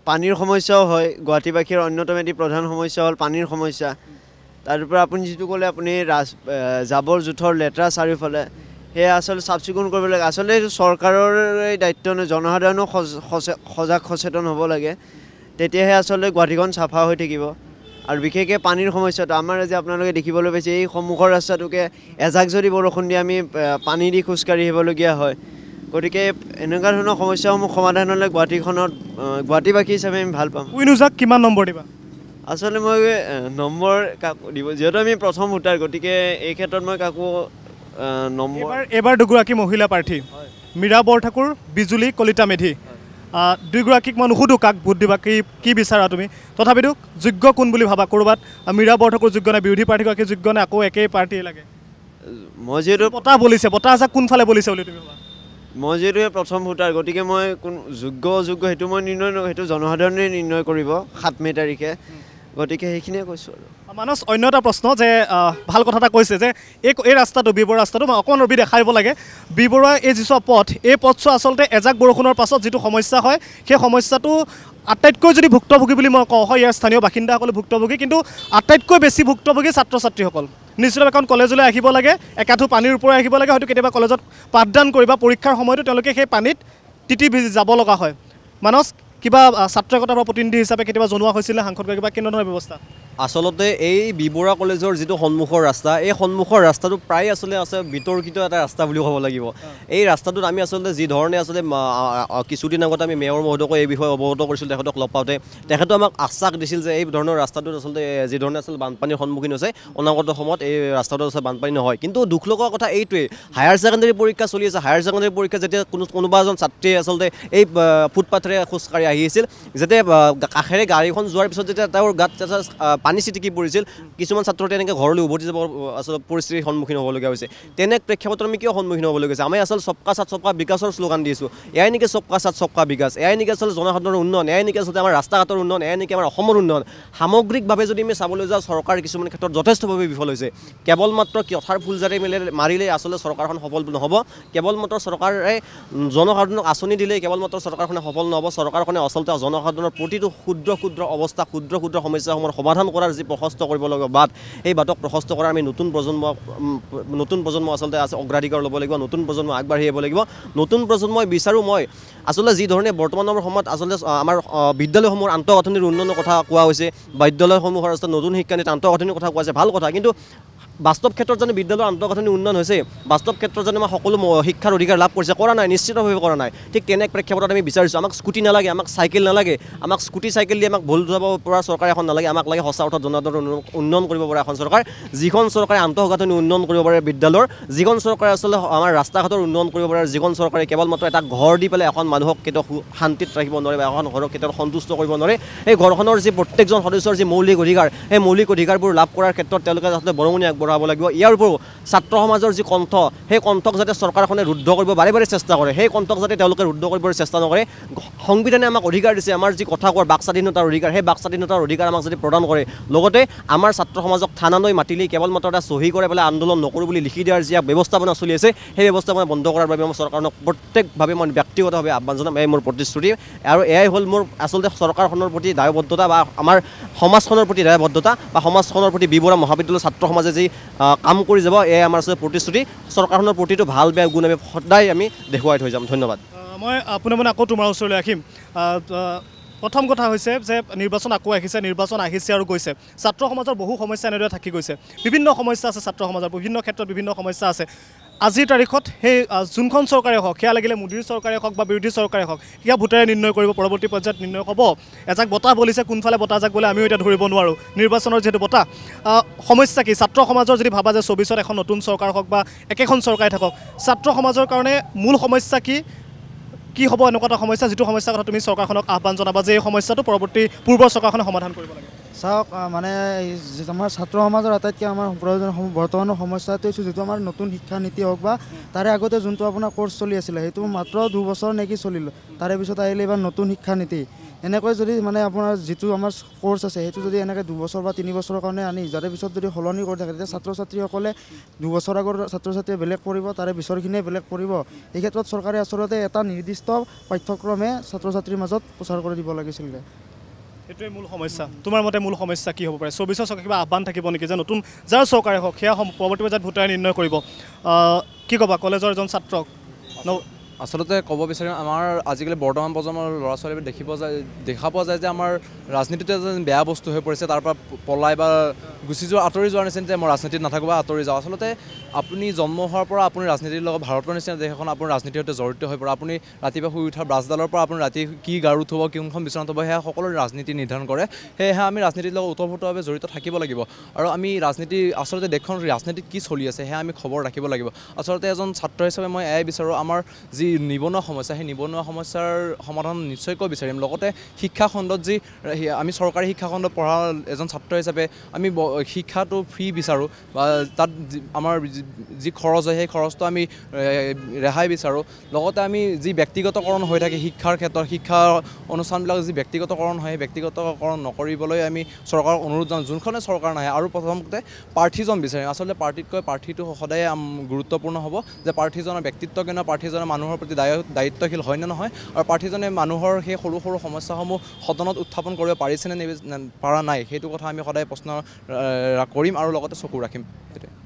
পানীৰ সমস্যাও হয়, গুৱাহাটীবাসীৰ অন্যতম এটি প্ৰধান সমস্যা হ'ল পানীৰ সমস্যা। তাৰোপৰি আপুনি যিটো ক'লে আপুনি জাবৰ জোঁথৰ লেতেৰা চাৰিওফালে, সেয়া আচলতে চাফ চিকুণ কৰিব লাগে। আচলতে এইটো চৰকাৰৰে দায়িত্ব নহয়, জনসাধাৰণো সজাগ সচেতন হ'ব লাগে, তেতিয়াহে আচলতে গুৱাহাটীখন চাফা হৈ থাকিব। আৰু বিশেষকৈ পানীৰ সমস্যাটো আমাৰ আজি আপোনালোকে দেখিবলৈ পাইছে, এই সন্মুখৰ ৰাস্তাটোকে এজাক যদি বৰষুণ দিয়ে আমি পানী দি খোজকাঢ়ি আহিবলগীয়া হয়। গতিকে এনেকুৱা ধৰণৰ সমস্যাসমূহ সমাধান হ'লে গুৱাহাটীখনত গুৱাহাটীবাসী হিচাপে আমি ভাল পাম। কুইন ওজাক কিমান নম্বৰ দিবা? আচলতে মই নম্বৰ কাকো দিব, যিহেতু আমি প্ৰথম ভোটাৰ, গতিকে এই ক্ষেত্ৰত মই কাকো নম্বৰ। এইবাৰ দুগৰাকী মহিলা প্ৰাৰ্থী, মীৰা বৰঠাকুৰ, বিজুলী কলিতা মেধি, দুইগৰাকীক মই নুসুধোঁ কাক ভোট দিবা, কি বিচাৰা তুমি, তথাপিতো যোগ্য কোন বুলি ভাবা? ক'ৰবাত মীৰা বৰঠাকুৰ যোগ্য নে বিৰোধী প্ৰাৰ্থীগৰাকী যোগ্য নে আকৌ একেই পাৰ্টীয়ে লাগে? মই যিহেতু বতাহ বলিছে, বতাহ যাক কোনফালে বলিছে বুলি তুমি ভাবা? মই যিহেতু প্ৰথম ভোটাৰ, গতিকে মই কোন যোগ্য অযোগ্য সেইটো মই নিৰ্ণয় নকৰোঁ, সেইটো জনসাধাৰণে নিৰ্ণয় কৰিব 7 মে' তাৰিখে, গতিকে সেইখিনিয়ে কৈছোঁ। আৰু মানস, অন্য এটা প্ৰশ্ন যে ভাল কথা এটা কৈছে যে এই ৰাস্তাটো বি বৰুৱা ৰাস্তাটো মই অকণমান ৰবি দেখাব লাগে। বি বৰুৱা এই যিচোৱা পথ, এই পথছোৱা আচলতে এজাক বৰষুণৰ পাছত যিটো সমস্যা হয়, সেই সমস্যাটো আটাইতকৈ যদি ভুক্তভোগী বুলি মই কওঁ, হয় ইয়াৰ স্থানীয় বাসিন্দাসকলে ভুক্তভোগী, কিন্তু আটাইতকৈ বেছি ভুক্তভোগী ছাত্ৰ ছাত্ৰীসকল নিশ্চিতভাৱে। কাৰণ কলেজলৈ আহিব লাগে, একাঠু পানীৰ ওপৰে আহিব লাগে, হয়তো কেতিয়াবা কলেজত পাঠদান কৰি বা পৰীক্ষাৰ সময়তো তেওঁলোকে সেই পানীত তিতি ভিজি যাব লগা হয়। মানস, কিবা ছাত্ৰ একতাৰ বা প্ৰতিনিধি হিচাপে কেতিয়াবা জনোৱা হৈছিলে সাংসদগৰাকী বা কেনেধৰণৰ ব্যৱস্থা? আচলতে এই বি বৰুৱা কলেজৰ যিটো সন্মুখৰ ৰাস্তা, এই সন্মুখৰ ৰাস্তাটো প্ৰায় আচলতে আছে বিতৰ্কিত এটা ৰাস্তা বুলি ক'ব লাগিব। এই ৰাস্তাটোত আমি আচলতে যি ধৰণে আচলতে কিছুদিন আগতে আমি মেয়ৰ মহোদয়কো এই বিষয়ে অৱগত কৰিছিলোঁ, তেখেতক লগ পাওঁতে তেখেতেও আমাক আশ্বাস দিছিল যে এই ধৰণৰ ৰাস্তাটোত আচলতে যি ধৰণে আচলতে বানপানীৰ সন্মুখীন হৈছে, অনাগত সময়ত এই ৰাস্তাটোত আচলতে বানপানী নহয়। কিন্তু দুখ লগা কথা এইটোৱেই, হায়াৰ ছেকেণ্ডেৰী পৰীক্ষা চলি আছে, হায়াৰ ছেকেণ্ডেৰী পৰীক্ষা যেতিয়া কোনোবা এজন ছাত্ৰীয়ে আচলতে এই ফুটপাথেৰে খোজকাঢ়ি আহি আছিল, যেতিয়া কাষেৰে গাড়ীখন যোৱাৰ পিছত যেতিয়া তেওঁৰ গাত পানী ছিটিকি পৰিছিল, কিছুমান ছাত্ৰ তেনেকৈ ঘৰলৈ উভতি যাব আচলতে পৰিস্থিতিৰ সন্মুখীন হ'বলগীয়া হৈছে। তেনে প্ৰেক্ষাপটত আমি কিয় সন্মুখীন হ'বলগীয়া হৈছে? আমি আচলতে সবকা সাথ সবকা বিকাশৰ শ্লোগান দিছোঁ, এয়াই নেকি সবকা সাথ সবকা বিকাশ, এয়াই নেকি আচলতে জনসাধাৰণৰ উন্নয়ন, এয়াই নেকি আচলতে আমাৰ ৰাস্তা ঘাটৰ উন্নয়ন, এয়াই নেকি আমাৰ অসমৰ উন্নয়ন? সামগ্ৰিকভাৱে যদি আমি চাবলৈ যাওঁ, চৰকাৰ কিছুমান ক্ষেত্ৰত যথেষ্টভাৱে বিফল হৈছে। কেৱল মাত্ৰ কথাৰ ফুলজাৰি মাৰিলেই আচলতে চৰকাৰখন সফল নহ'ব, কেৱল মাত্ৰ চৰকাৰে জনসাধাৰণক আঁচনি দিলেই কেৱল মাত্ৰ চৰকাৰখনে সফল নহ'ব। চৰকাৰখনে আচলতে জনসাধাৰণৰ প্ৰতিটো ক্ষুদ্ৰ ক্ষুদ্ৰ অৱস্থা, ক্ষুদ্ৰ ক্ষুদ্ৰ সমস্যাসমূহৰ সমাধান কৰাৰ যি প্ৰশস্ত কৰিব লগা বাট, সেই বাটক প্ৰশস্ত কৰাৰ আমি নতুন প্ৰজন্ম আচলতে আছে অগ্ৰাধিকাৰ ল'ব লাগিব, নতুন প্ৰজন্ম আগবাঢ়ি আহিব লাগিব। নতুন প্ৰজন্মই বিচাৰোঁ মই আচলতে যি ধৰণে বৰ্তমানৰ সময়ত আচলতে আমাৰ বিদ্যালয়সমূহৰ আন্তঃগাঁথনিৰ উন্নয়নৰ কথা কোৱা হৈছে, বিদ্যালয়সমূহৰ আচলতে নতুন শিক্ষানীতি আন্তঃগাঁথনিৰ কথা কোৱা হৈছে, ভাল কথা, কিন্তু বাস্তৱ ক্ষেত্ৰত জানো বিদ্যালয়ৰ আন্তঃগাঁথনি উন্নয়ন হৈছে? বাস্তৱ ক্ষেত্ৰত জানো আমাৰ সকলো শিক্ষাৰ অধিকাৰ লাভ কৰিছে? কৰা নাই, নিশ্চিতভাৱে কৰা নাই। ঠিক তেনে প্ৰেক্ষাপটত আমি বিচাৰিছোঁ আমাক স্কুটি নালাগে, আমাক চাইকেল নালাগে, আমাক স্কুটি চাইকেল দি আমাক ভুল যাব পৰা চৰকাৰ এখন নালাগে, আমাক লাগে সঁচা অৰ্থত জনসাধাৰণৰ উন্নয়ন কৰিব পৰা এখন চৰকাৰ, যিখন চৰকাৰে আন্তঃগাঁথনি উন্নয়ন কৰিব পাৰে বিদ্যালয়ৰ, যিখন চৰকাৰে আচলতে আমাৰ ৰাস্তা ঘাটৰ উন্নয়ন কৰিব পাৰে, যিখন চৰকাৰে কেৱল মাত্ৰ এটা ঘৰ দি পেলাই এখন মানুহক কেতিয়াও শান্তিত ৰাখিব নোৱাৰে বা এখন ঘৰক কেতিয়াও সন্তুষ্ট কৰিব নোৱাৰে। সেই ঘৰখনৰ যি প্ৰত্যেকজন সদস্যৰ যি মৌলিক অধিকাৰ, সেই মৌলিক অধিকাৰবোৰ লাভ কৰাৰ ক্ষেত্ৰত তেওঁলোকে আচলতে বৰঙণি আগবঢ়াব লাগিব। ইয়াৰ উপৰিও ছাত্ৰ সমাজৰ যি কণ্ঠ, সেই কণ্ঠক যাতে চৰকাৰখনে ৰুদ্ধ কৰিব বাৰে বাৰে চেষ্টা কৰে, সেই কণ্ঠক যাতে তেওঁলোকে ৰুদ্ধ কৰিবলৈ চেষ্টা নকৰে। সংবিধানে আমাক অধিকাৰ দিছে, আমাৰ যি কথা কোৱাৰ বাক স্বাধীনতাৰ অধিকাৰ, সেই বাক স্বাধীনতাৰ অধিকাৰ আমাক যদি প্ৰদান কৰে, লগতে আমাৰ ছাত্ৰ সমাজক থানালৈ মাতিলেই কেৱল মাত্ৰ এটা চহী কৰে পেলাই আন্দোলন নকৰোঁ বুলি লিখি দিয়াৰ যি ব্যৱস্থাপনা চলি আছে, সেই ব্যৱস্থাপনা বন্ধ কৰাৰ বাবে মই চৰকাৰখনক প্ৰত্যেকভাৱে মই ব্যক্তিগতভাৱে আহ্বান জনাম। এয়াই মোৰ প্ৰতিশ্ৰুতি আৰু এয়াই হ'ল মোৰ আচলতে চৰকাৰখনৰ প্ৰতি দায়বদ্ধতা বা আমাৰ সমাজখনৰ প্ৰতি দায়বদ্ধতা বা সমাজখনৰ প্ৰতি বি বৰুৱা মহাবিদ্যালয়ৰ ছাত্ৰ সমাজে যি কাম কৰি যাব, এয়াই আমাৰ আচলতে প্ৰতিশ্ৰুতি। চৰকাৰখনৰ প্ৰতিটো ভাল বেয়া গুণ আমি সদায় আমি দেখুৱাই থৈ যাম। ধন্যবাদ। মই পোনে পোনে আকৌ তোমাৰ ওচৰলৈ আহিম। প্ৰথম কথা হৈছে যে নিৰ্বাচন আকৌ আহিছে, নিৰ্বাচন আহিছে আৰু গৈছে। ছাত্ৰ সমাজৰ বহু সমস্যা এনেদৰে থাকি গৈছে, বিভিন্ন সমস্যা আছে ছাত্ৰ সমাজৰ, বিভিন্ন ক্ষেত্ৰত বিভিন্ন সমস্যা আছে। আজিৰ তাৰিখত সেই যোনখন চৰকাৰে হওক, সেয়া লাগিলে মোদীৰ চৰকাৰে হওক বা বিৰোধী চৰকাৰে হওক, সেয়া ভোটাৰে নিৰ্ণয় কৰিব, পৰৱৰ্তী পৰ্যায়ত নিৰ্ণয় হ'ব। এজাক বতাহ বলিছে, কোনফালে বতাহজাক বোলে আমিও এতিয়া ধৰিব নোৱাৰোঁ, নিৰ্বাচনৰ যিহেতু বতাহ। সমস্যা কি ছাত্ৰ সমাজৰ? যদি ভাবা যে 24ত এখন নতুন চৰকাৰ হওক বা একেখন চৰকাৰে থাকক, ছাত্ৰ সমাজৰ কাৰণে মূল সমস্যা কি কি হ'ব? এনেকুৱা এটা সমস্যা যিটো সমস্যাৰ কথা তুমি চৰকাৰখনক আহ্বান জনাবা যে এই সমস্যাটো পৰৱৰ্তী পূৰ্বৰ চৰকাৰখনে সমাধান কৰিব লাগে। চাওক, মানে আমাৰ ছাত্ৰ সমাজৰ আটাইতকৈ আমাৰ প্ৰয়োজন বৰ্তমানৰ সমস্যাটো হৈছে যিটো আমাৰ নতুন শিক্ষানীতি হওক বা তাৰে আগতে যোনটো আপোনাৰ কোৰ্চ চলি আছিলে সেইটো মাত্ৰ 2 বছৰ নেকি চলিল, তাৰে পিছত আহিলে এইবাৰ নতুন শিক্ষানীতি। এনেকৈ যদি মানে আপোনাৰ যিটো আমাৰ কোৰ্চ আছে সেইটো যদি এনেকৈ 2 বছৰ বা 3 বছৰৰ কাৰণে আনি যাৰে পিছত যদি সলনি কৰি থাকে, তেতিয়া ছাত্ৰ ছাত্ৰীসকলে 2 বছৰ আগৰ ছাত্ৰ ছাত্ৰীয়ে বেলেগ পঢ়িব, তাৰে পিছৰখিনিয়ে বেলেগ পঢ়িব। এই ক্ষেত্ৰত চৰকাৰে আচলতে এটা নিৰ্দিষ্ট পাঠ্যক্ৰমে ছাত্ৰ ছাত্ৰীৰ মাজত প্ৰচাৰ কৰি দিব লাগিছিল। সেইটোৱে মূল সমস্যা। তোমাৰ মতে মূল সমস্যা কি হ'ব পাৰে? 24ৰ চৰকাৰ কিবা আহ্বান থাকিব নেকি যে নতুন যাৰ চৰকাৰে হওক সেয়া পৰৱৰ্তী পৰ্যায়ত ভোটাৰে নিৰ্ণয় কৰিব? কি ক'বা কলেজৰ এজন ছাত্ৰক? আচলতে ক'ব বিচাৰিম, আমাৰ আজিকালি বৰ্তমান প্ৰজন্মৰ ল'ৰা ছোৱালীবোৰ দেখা পোৱা যায় যে আমাৰ ৰাজনীতিটো এজন বেয়া বস্তু হৈ পৰিছে, তাৰ পৰা পলাই বা গুচি যোৱা, আঁতৰি যোৱাৰ নিচিনা যে মই ৰাজনীতিত নাথাকোঁ বা আঁতৰি যাওঁ। আচলতে আপুনি জন্ম হোৱাৰ পৰা আপুনি ৰাজনীতিৰ লগত, ভাৰতৰ নিচিনা দেশ এখন আপুনি ৰাজনীতিৰ সৈতে জড়িত হৈ পৰে। আপুনি ৰাতিপুৱা শুই উঠা ব্ৰাছডালৰ পৰা আপুনি ৰাতি কি গাৰুত থ'ব, কোনখন বিচনাত থ'ব, সেয়া সকলো ৰাজনীতি নিৰ্ধাৰণ কৰে। সেয়েহে আমি ৰাজনীতিৰ লগত ওতঃপ্ৰোতভাৱে জড়িত থাকিব লাগিব আৰু আমি ৰাজনীতি আচলতে দেশখন ৰাজনীতিত কি চলি আছে সেয়া আমি খবৰ ৰাখিব লাগিব। আচলতে এজন ছাত্ৰ হিচাপে মই এয়াই বিচাৰোঁ, আমাৰ যি নিবনুৱা সমস্যা, সেই নিবনুৱা সমস্যাৰ সমাধান নিশ্চয়কৈ বিচাৰিম। লগতে শিক্ষাখণ্ডত যি আমি চৰকাৰী শিক্ষাখণ্ডত পঢ়া এজন ছাত্ৰ হিচাপে আমি শিক্ষাটো ফ্ৰী বিচাৰোঁ বা তাত আমাৰ যি খৰচ হয় সেই খৰচটো আমি ৰেহাই বিচাৰোঁ। লগতে আমি যি ব্যক্তিগতকৰণ হৈ থাকে শিক্ষাৰ ক্ষেত্ৰত, শিক্ষা অনুষ্ঠানবিলাক যি ব্যক্তিগতকৰণ হয়, সেই ব্যক্তিগতকৰণ নকৰিবলৈ আমি চৰকাৰক অনুৰোধ জনাওঁ, যোনখনে চৰকাৰ নাহে। আৰু প্ৰথমতে প্ৰাৰ্থীজন বিচাৰিম। আচলতে প্ৰাৰ্থীতকৈ প্ৰাৰ্থীটো সদায় গুৰুত্বপূৰ্ণ হ'ব যে প্ৰাৰ্থীজনৰ ব্যক্তিত্ব কেনে, প্ৰাৰ্থীজনৰ মানুহৰ প্ৰতি দায়িত্বশীল হয় নে নহয়, আৰু প্ৰাৰ্থীজনে মানুহৰ সেই সৰু সৰু সমস্যাসমূহ সদনত উত্থাপন কৰিব পাৰিছেনে পৰা নাই, সেইটো কথা আমি সদায় প্ৰশ্ন কৰিম আৰু লগতে চকু ৰাখিম।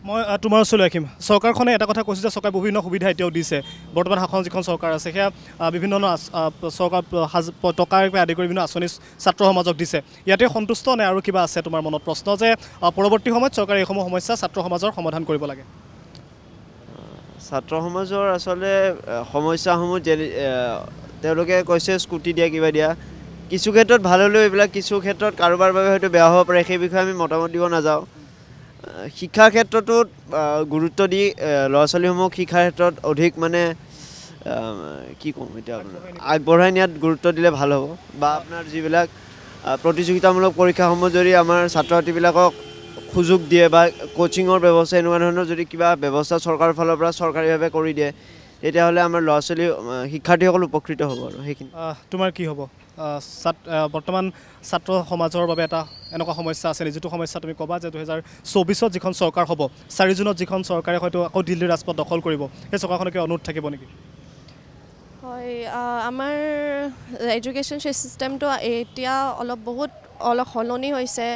মই তোমাৰ ওচৰলৈ ৰাখিম। চৰকাৰখনে এটা কথা কৈছে যে চৰকাৰে বিভিন্ন সুবিধা এতিয়াও দিছে, বৰ্তমান শাসন যিখন চৰকাৰ আছে সেয়া বিভিন্ন ধৰণৰ চৰকাৰ টকাৰ পৰা আদি কৰি বিভিন্ন আঁচনি ছাত্ৰ সমাজক দিছে, ইয়াতে সন্তুষ্ট নে আৰু কিবা আছে তোমাৰ মনত প্ৰশ্ন যে পৰৱৰ্তী সময়ত চৰকাৰে এইসমূহ সমস্যা ছাত্ৰ সমাজৰ সমাধান কৰিব লাগে? ছাত্ৰ সমাজৰ আচলতে সমস্যাসমূহ তেওঁলোকে কৈছে স্কুটি দিয়া কিবা দিয়া, কিছু ক্ষেত্ৰত ভাল হ'লেও এইবিলাক কিছু ক্ষেত্ৰত কাৰোবাৰ বাবে হয়তো বেয়া হ'ব পাৰে, সেই বিষয়ে আমি মতামত দিব নাযাওঁ। শিক্ষাৰ ক্ষেত্ৰতো গুৰুত্ব দি ল'ৰা ছোৱালীসমূহক শিক্ষাৰ ক্ষেত্ৰত অধিক মানে কি ক'ম এতিয়া আপোনাৰ আগবঢ়াই নিয়াত গুৰুত্ব দিলে ভাল হ'ব। বা আপোনাৰ যিবিলাক প্ৰতিযোগিতামূলক পৰীক্ষাসমূহ যদি আমাৰ ছাত্ৰ ছাত্ৰীবিলাকক সুযোগ দিয়ে বা কোচিঙৰ ব্যৱস্থা এনেকুৱা ধৰণৰ যদি কিবা ব্যৱস্থা চৰকাৰৰ ফালৰ পৰা চৰকাৰীভাৱে কৰি দিয়ে, তেতিয়াহ'লে আমাৰ ল'ৰা ছোৱালী শিক্ষাৰ্থীসকল উপকৃত হ'ব। আৰু সেইখিনি তোমাৰ কি হ'ব বৰ্তমান ছাত্ৰ সমাজৰ বাবে এটা এনেকুৱা সমস্যা আছে যিটো সমস্যা তুমি ক'বা যে 2024ত যিখন চৰকাৰ হ'ব, 4 জুনত যিখন চৰকাৰে হয়তো আকৌ দিল্লীৰ ৰাজপথ দখল কৰিব, সেই চৰকাৰখনকে অনুৰোধ থাকিব নেকি? হয়, আমাৰ এডুকেশ্যন ছিষ্টেমটো এতিয়া অলপ বহুত অলপ সলনি হৈছে।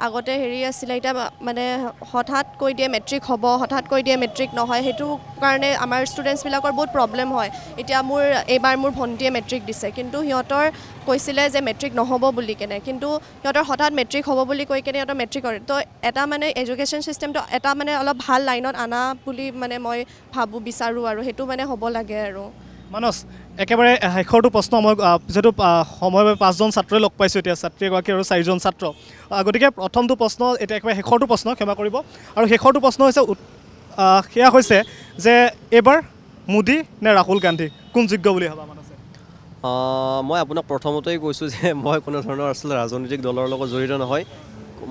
আগতে হেৰি আছিলে, এতিয়া মানে হঠাৎ কৈ দিয়ে মেট্ৰিক হ'ব, হঠাৎ কৈ দিয়ে মেট্ৰিক নহয়। সেইটো কাৰণে আমাৰ ষ্টুডেণ্টছবিলাকৰ বহুত প্ৰব্লেম হয়। এতিয়া মোৰ এইবাৰ মোৰ ভণ্টীয়ে মেট্ৰিক দিছে, কিন্তু সিহঁতৰ কৈছিলে যে মেট্ৰিক নহ'ব বুলি কেনে, কিন্তু সিহঁতৰ হঠাৎ মেট্ৰিক হ'ব বুলি কৈ কেনে সিহঁতৰ মেট্ৰিক কৰে। তো এটা মানে এডুকেশ্যন ছিষ্টেমটো এটা মানে অলপ ভাল লাইনত আনা বুলি মানে মই ভাবোঁ, বিচাৰোঁ আৰু সেইটো মানে হ'ব লাগে। আৰু মানস, একেবাৰে শেষৰটো প্ৰশ্ন, মই যিহেতু সময় 5জন ছাত্ৰই লগ পাইছোঁ এতিয়া, ছাত্ৰী এগৰাকী আৰু 4জন ছাত্ৰ, গতিকে প্ৰথমটো প্ৰশ্ন এতিয়া একেবাৰে শেষৰটো প্ৰশ্ন, ক্ষমা কৰিব, আৰু শেষৰটো প্ৰশ্ন হৈছে সেয়া হৈছে যে এইবাৰ মোদী নে ৰাহুল গান্ধী কোন যোগ্য বুলি ভাবা মানসে? মই আপোনাক প্ৰথমতেই কৈছোঁ যে মই কোনো ধৰণৰ আচলতে ৰাজনৈতিক দলৰ লগত জড়িত নহয়।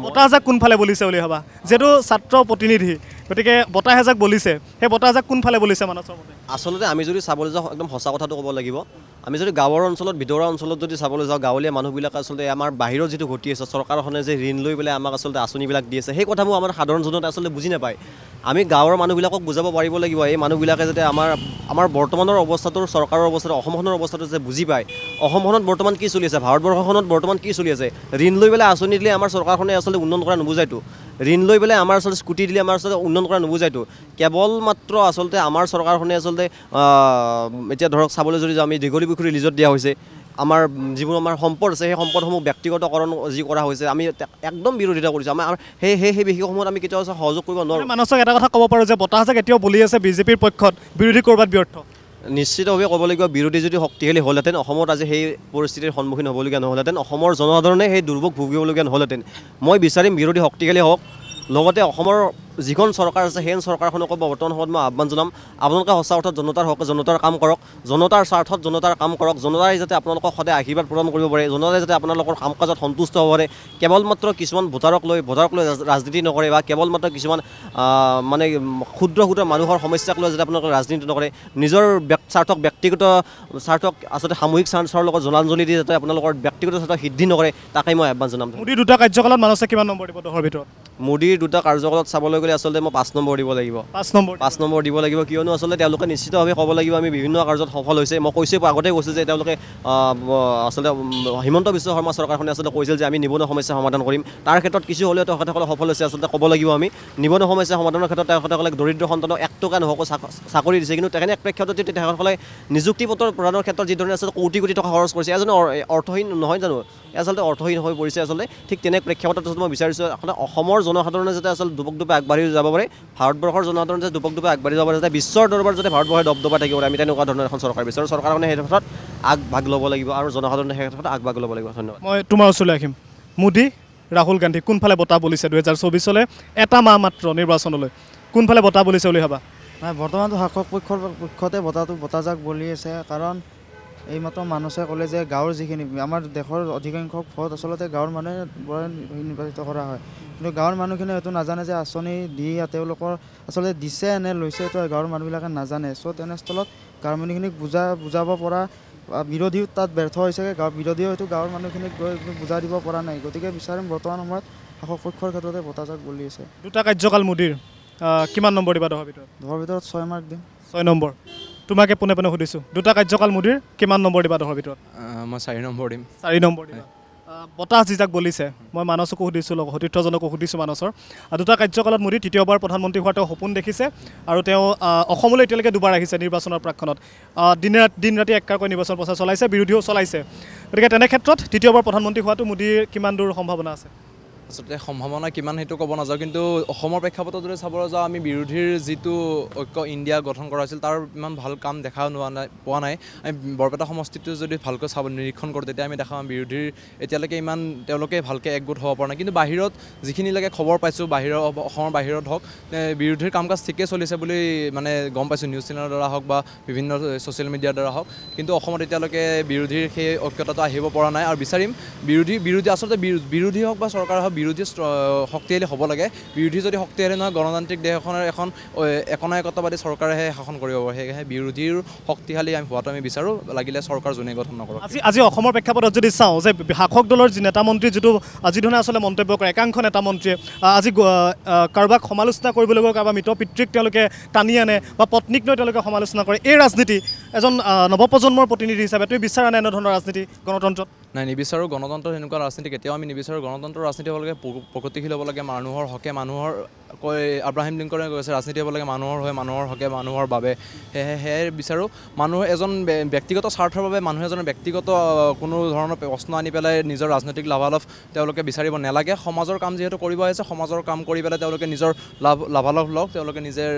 বতাহজাক কোনফালে বলিছে বুলি ভাবা? যিহেতু ছাত্ৰ প্ৰতিনিধি, গতিকে বতাহ এজাক বলিছে, সেই বতাহজাক কোনফালে বলিছে মানসৰ মতে? আচলতে আমি যদি চাবলৈ যাওঁ, একদম সঁচা কথাটো ক'ব লাগিব, আমি যদি গাঁৱৰ অঞ্চলত, ভিতৰুৱা অঞ্চলত যদি চাবলৈ যাওঁ, গাঁৱলীয়া মানুহবিলাক আচলতে আমাৰ বাহিৰত যিটো ঘটি আছে, চৰকাৰখনে যে ঋণ লৈ পেলাই আমাক আচলতে আঁচনিবিলাক দি আছে, সেই কথাবোৰ আমাৰ সাধাৰণ জনতাই আচলতে বুজি নাপায়। আমি গাঁৱৰ মানুহবিলাকক বুজাব পাৰিব লাগিব, এই মানুহবিলাকে যাতে আমাৰ বৰ্তমানৰ অৱস্থাটোৰ, চৰকাৰৰ অৱস্থাটো, অসমখনৰ অৱস্থাটো যে বুজি পায়, অসমখনত বৰ্তমান কি চলি আছে, ভাৰতবৰ্ষখনত বৰ্তমান কি চলি আছে। ঋণ লৈ পেলাই আঁচনি দিলে আমাৰ চৰকাৰখনে আচলতে উন্নয়ন কৰা নুবুজায়তো, ঋণ লৈ পেলাই আমাৰ আচলতে স্কুটি দিলে আমাৰ আচলতে উন্নয়ন কৰা নুবুজায়তো। কেৱল মাত্ৰ আচলতে আমাৰ চৰকাৰখনে আচলতে এতিয়া ধৰক চাবলৈ যদি যাওঁ, আমি দীঘলীপুখুৰী লিজত দিয়া হৈছে, আমাৰ যিবোৰ আমাৰ সম্পদ আছে সেই সম্পদসমূহ ব্যক্তিগতকৰণ যি কৰা হৈছে, আমি একদম বিৰোধিতা কৰিছোঁ। আমাৰ সেই সেই সেই বিষয়সমূহত আমি কেতিয়াও সহযোগ কৰিব নোৱাৰোঁ। মানসক এটা কথা ক'ব পাৰোঁ যে বতাহজাক এতিয়াও বলি আছে বিজেপিৰ পক্ষত, বিৰোধী ক'ৰবাত ব্যৰ্থ। নিশ্চিতভাৱে ক'ব লাগিব, বিৰোধী যদি শক্তিশালী হ'লহেঁতেন অসমত আজি সেই পৰিস্থিতিৰ সন্মুখীন হ'বলগীয়া নহ'লহেঁতেন, অসমৰ জনসাধাৰণে সেই দুৰ্ভোগ ভুগিবলগীয়া নহ'লহেঁতেন। মই বিচাৰিম বিৰোধী শক্তিশালী হওক, লগতে অসমৰ যিখন চৰকাৰ আছে সেই চৰকাৰখনকো বৰ্তমান সময়ত মই আহ্বান জনাম, আপোনালোকে সঁচা অৰ্থত জনতাৰ হকে জনতাৰ কাম কৰক, জনতাৰ স্বাৰ্থত জনতাৰ কাম কৰক, জনতাই যাতে আপোনালোকক সদায় আশীৰ্বাদ প্ৰদান কৰিব পাৰে, জনতাই যাতে আপোনালোকৰ কাম কাজত সন্তুষ্ট হ'ব পাৰে। কেৱল মাত্ৰ কিছুমান ভোটাৰক লৈ ৰাজনীতি নকৰে, বা কেৱল মাত্ৰ কিছুমান মানে ক্ষুদ্ৰ ক্ষুদ্ৰ মানুহৰ সমস্যাক লৈ যাতে আপোনালোকে ৰাজনীতি নকৰে, নিজৰ স্বাৰ্থক, ব্যক্তিগত স্বাৰ্থক আচলতে সামূহিক স্বাৰ্থৰ লগত জলাঞ্জলি দি যাতে আপোনালোকৰ ব্যক্তিগত স্বাৰ্থ সিদ্ধি নকৰে, তাকেই মই আহ্বান জনাম। মোদীৰ দুটা কাৰ্যকালত মানসে কিমান নম্বৰ দিব 10ৰ ভিতৰত? মোদীৰ দুটা কাৰ্যকালত চাবলৈ গ'লে আচলতে মই 5 নম্বৰ দিব লাগিব। 5 নম্বৰ দিব লাগিব, কিয়নো আচলতে তেওঁলোকে নিশ্চিতভাৱে ক'ব লাগিব আমি বিভিন্ন কাৰ্যত সফল হৈছে। মই কৈছোঁ, আগতে কৈছোঁ যে তেওঁলোকে আচলতে হিমন্ত বিশ্ব শৰ্মা চৰকাৰখনে আচলতে কৈছিল যে আমি নিবনুৱা সমস্যা সমাধান কৰিম, তাৰ ক্ষেত্ৰত কিছু হ'লেও তেখেতসকলে সফল হৈছে। আচলতে ক'ব লাগিব আমি নিবনুৱা সমস্যা সমাধানৰ ক্ষেত্ৰত তেখেতসকলে দৰিদ্ৰ সন্তানক 1 টকা নোহোৱাকৈ চাকৰি দিছে, কিন্তু তেখেতে প্ৰেক্ষাপটত তেখেতসকলে নিযুক্তি পত্ৰ প্ৰদানৰ ক্ষেত্ৰত যিধৰণে আচলতে কোটি কোটি টকা খৰচ কৰিছে, এজন অৰ্থহীন নহয় জানো? আচলতে অৰ্থহীন হৈ পৰিছে আচলতে। ঠিক তেনে প্ৰেক্ষাপটত মই বিচাৰিছোঁ আচলতে অসমৰ জনসাধাৰণে যাতে আচলতে দুপক দুপে আগবাঢ়ি যাব পাৰে, ভাৰতবৰ্ষৰ জনসাধাৰণে যাতে দুপক দুপে আগবাঢ়ি যাব পাৰে, যাতে বিশ্বৰ দৰবাৰত যাতে ভাৰতবৰ্ষই দপদপাই থাকিব পাৰে, আমি তেনেকুৱা ধৰণৰ এখন চৰকাৰ বিচাৰোঁ। চৰকাৰখনে সেই ক্ষেত্ৰত আগভাগ ল'ব লাগিব আৰু জনসাধাৰণে সেই ক্ষেত্ৰত আগভাগ ল'ব লাগিব। ধন্যবাদ। মই তোমাৰ ওচৰলৈ আহিম। মোদী, ৰাহুল গান্ধী কোনফালে বতাহ বলিছে 2024লৈ, এটা মাহ মাত্ৰ নিৰ্বাচনলৈ, কোনফালে বতাহ বলিছে বুলি ভাবা? নাই, বৰ্তমানটো শাসক পক্ষৰ পক্ষতে বতাহজাক বলি আছে। কাৰণ এইমাত্ৰ মানুহে ক'লে যে গাঁৱৰ যিখিনি আমাৰ দেশৰ অধিকাংশ ভোট আচলতে গাঁৱৰ মানুহে নিৰ্বাচিত কৰা হয়, কিন্তু গাঁৱৰ মানুহখিনিয়ে হয়তো নাজানে যে আঁচনি দি তেওঁলোকৰ আচলতে দিছে নে লৈছে, এইটো গাঁৱৰ মানুহবিলাকে নাজানে। চ' তেনেস্থলত গাঁৱৰ মানুহখিনিক বুজাব পৰা বিৰোধীও তাত ব্যৰ্থ হৈছে, গাঁৱৰ বিৰোধীও হয়তো গাঁৱৰ মানুহখিনিক গৈ বুজাই দিব পৰা নাই। গতিকে বিচাৰিম বৰ্তমান সময়ত শাসক পক্ষৰ ক্ষেত্ৰতে বতাহজাক বলি আছে। দুটা কাৰ্যকাল মোদীৰ কিমান নম্বৰ দিবা 10ৰ ভিতৰত? 10ৰ ভিতৰত 6 মাৰ্ক দিম। 6 নম্বৰ। তোমাকে পোনে পোনে সুধিছোঁ, দুটা কাৰ্যকাল মোদীৰ কিমান নম্বৰ দিবা 10ৰ ভিতৰত? মই 4 নম্বৰ দিম। 4 নম্বৰ দিবা। বতাহ যিজাক বলিছে, মই মানসকো সুধিছোঁ, লগত সতীৰ্থজনকো সুধিছোঁ মানসৰ, দুটা কাৰ্যকালত মোদী তৃতীয়বাৰ প্ৰধানমন্ত্ৰী হোৱাৰ তেওঁ সপোন দেখিছে আৰু তেওঁ অসমলৈ এতিয়ালৈকে দুবাৰ আহিছে নিৰ্বাচনৰ প্ৰাকক্ষণত, দিন ৰাতি এককাৰকৈ নিৰ্বাচন প্ৰচাৰ চলাইছে, বিৰোধীও চলাইছে। গতিকে তেনে ক্ষেত্ৰত তৃতীয়বাৰ প্ৰধানমন্ত্ৰী হোৱাটো মোদীৰ কিমান দূৰ সম্ভাৱনা আছে? আচলতে সম্ভাৱনা কিমান সেইটো ক'ব নাযাওঁ, কিন্তু অসমৰ প্ৰেক্ষাপটত যদি চাবলৈ যাওঁ, আমি বিৰোধীৰ যিটো ঐক্য ইণ্ডিয়া গঠন কৰা হৈছিল তাৰ ইমান ভাল কাম দেখা পোৱা নাই। আমি বৰপেটা সমষ্টিটো যদি ভালকৈ চাব নিৰীক্ষণ কৰোঁ, তেতিয়া আমি দেখা পাম বিৰোধীৰ এতিয়ালৈকে ইমান তেওঁলোকে ভালকৈ একগোট হ'ব পৰা নাই। কিন্তু বাহিৰত যিখিনিলৈকে খবৰ পাইছোঁ, বাহিৰৰ অসমৰ বাহিৰত হওক, বিৰোধীৰ কাম কাজ ঠিকেই চলিছে বুলি মানে গম পাইছোঁ, নিউজ চেনেলৰ দ্বাৰা হওক বা বিভিন্ন ছ'চিয়েল মিডিয়াৰ দ্বাৰা হওক। কিন্তু অসমত এতিয়ালৈকে বিৰোধীৰ সেই ঐক্যতাটো আহিব পৰা নাই। আৰু বিচাৰিম বিৰোধী আচলতে বিৰোধী হওক বা চৰকাৰ হওক, বিৰোধী শক্তিশালী হ'ব লাগে। বিৰোধী যদি শক্তিশালী নহয়, গণতান্ত্ৰিক দেশ এখনৰ এখন একনায়কত্ববাদী চৰকাৰেহে শাসন কৰিব পাৰে। সেয়েহে বিৰোধীৰ শক্তিশালী আমি হোৱাটো আমি বিচাৰোঁ, লাগিলে চৰকাৰ যোনে গঠন নকৰক। আজি অসমৰ প্ৰেক্ষাপটত যদি চাওঁ যে শাসক দলৰ যি নেতা মন্ত্ৰী যিটো যিধৰণে আচলতে মন্তব্য কৰে, একাংশ নেতা মন্ত্ৰীয়ে আজি কাৰোবাক সমালোচনা কৰিবলৈ গৈ কাৰোবাৰ মৃত পিতৃক তেওঁলোকে টানি আনে বা পত্নীক লৈ তেওঁলোকে সমালোচনা কৰে, এই ৰাজনীতি এজন নৱপ্ৰজন্মৰ প্ৰতিনিধি হিচাপে তুমি বিচাৰা নে এনেধৰণৰ ৰাজনীতি গণতন্ত্ৰত? নাই, নিবিচাৰোঁ। গণতন্ত্ৰ এনেকুৱা ৰাজনীতি কেতিয়াও আমি নিবিচাৰোঁ। গণতন্ত্ৰৰ ৰাজনীতি হ'ব লাগে প্ৰগতিশীল হ'ব লাগে, মানুহৰ হকে, মানুহৰ কৈ আব্ৰাহিম লিংকনে কৈছে ৰাজনীতি হ'ব লাগে মানুহৰ হৈ, মানুহৰ হকে, মানুহৰ বাবে। সেয়ে বিচাৰোঁ। মানুহ এজন ব্যক্তিগত স্বাৰ্থৰ বাবে মানুহ এজনৰ ব্যক্তিগত কোনো ধৰণৰ প্ৰশ্ন আনি পেলাই নিজৰ ৰাজনৈতিক লাভালাভ তেওঁলোকে বিচাৰিব নালাগে। সমাজৰ কাম যিহেতু কৰিব আহিছে, সমাজৰ কাম কৰি পেলাই তেওঁলোকে নিজৰ লাভালাভ লওক, তেওঁলোকে নিজৰ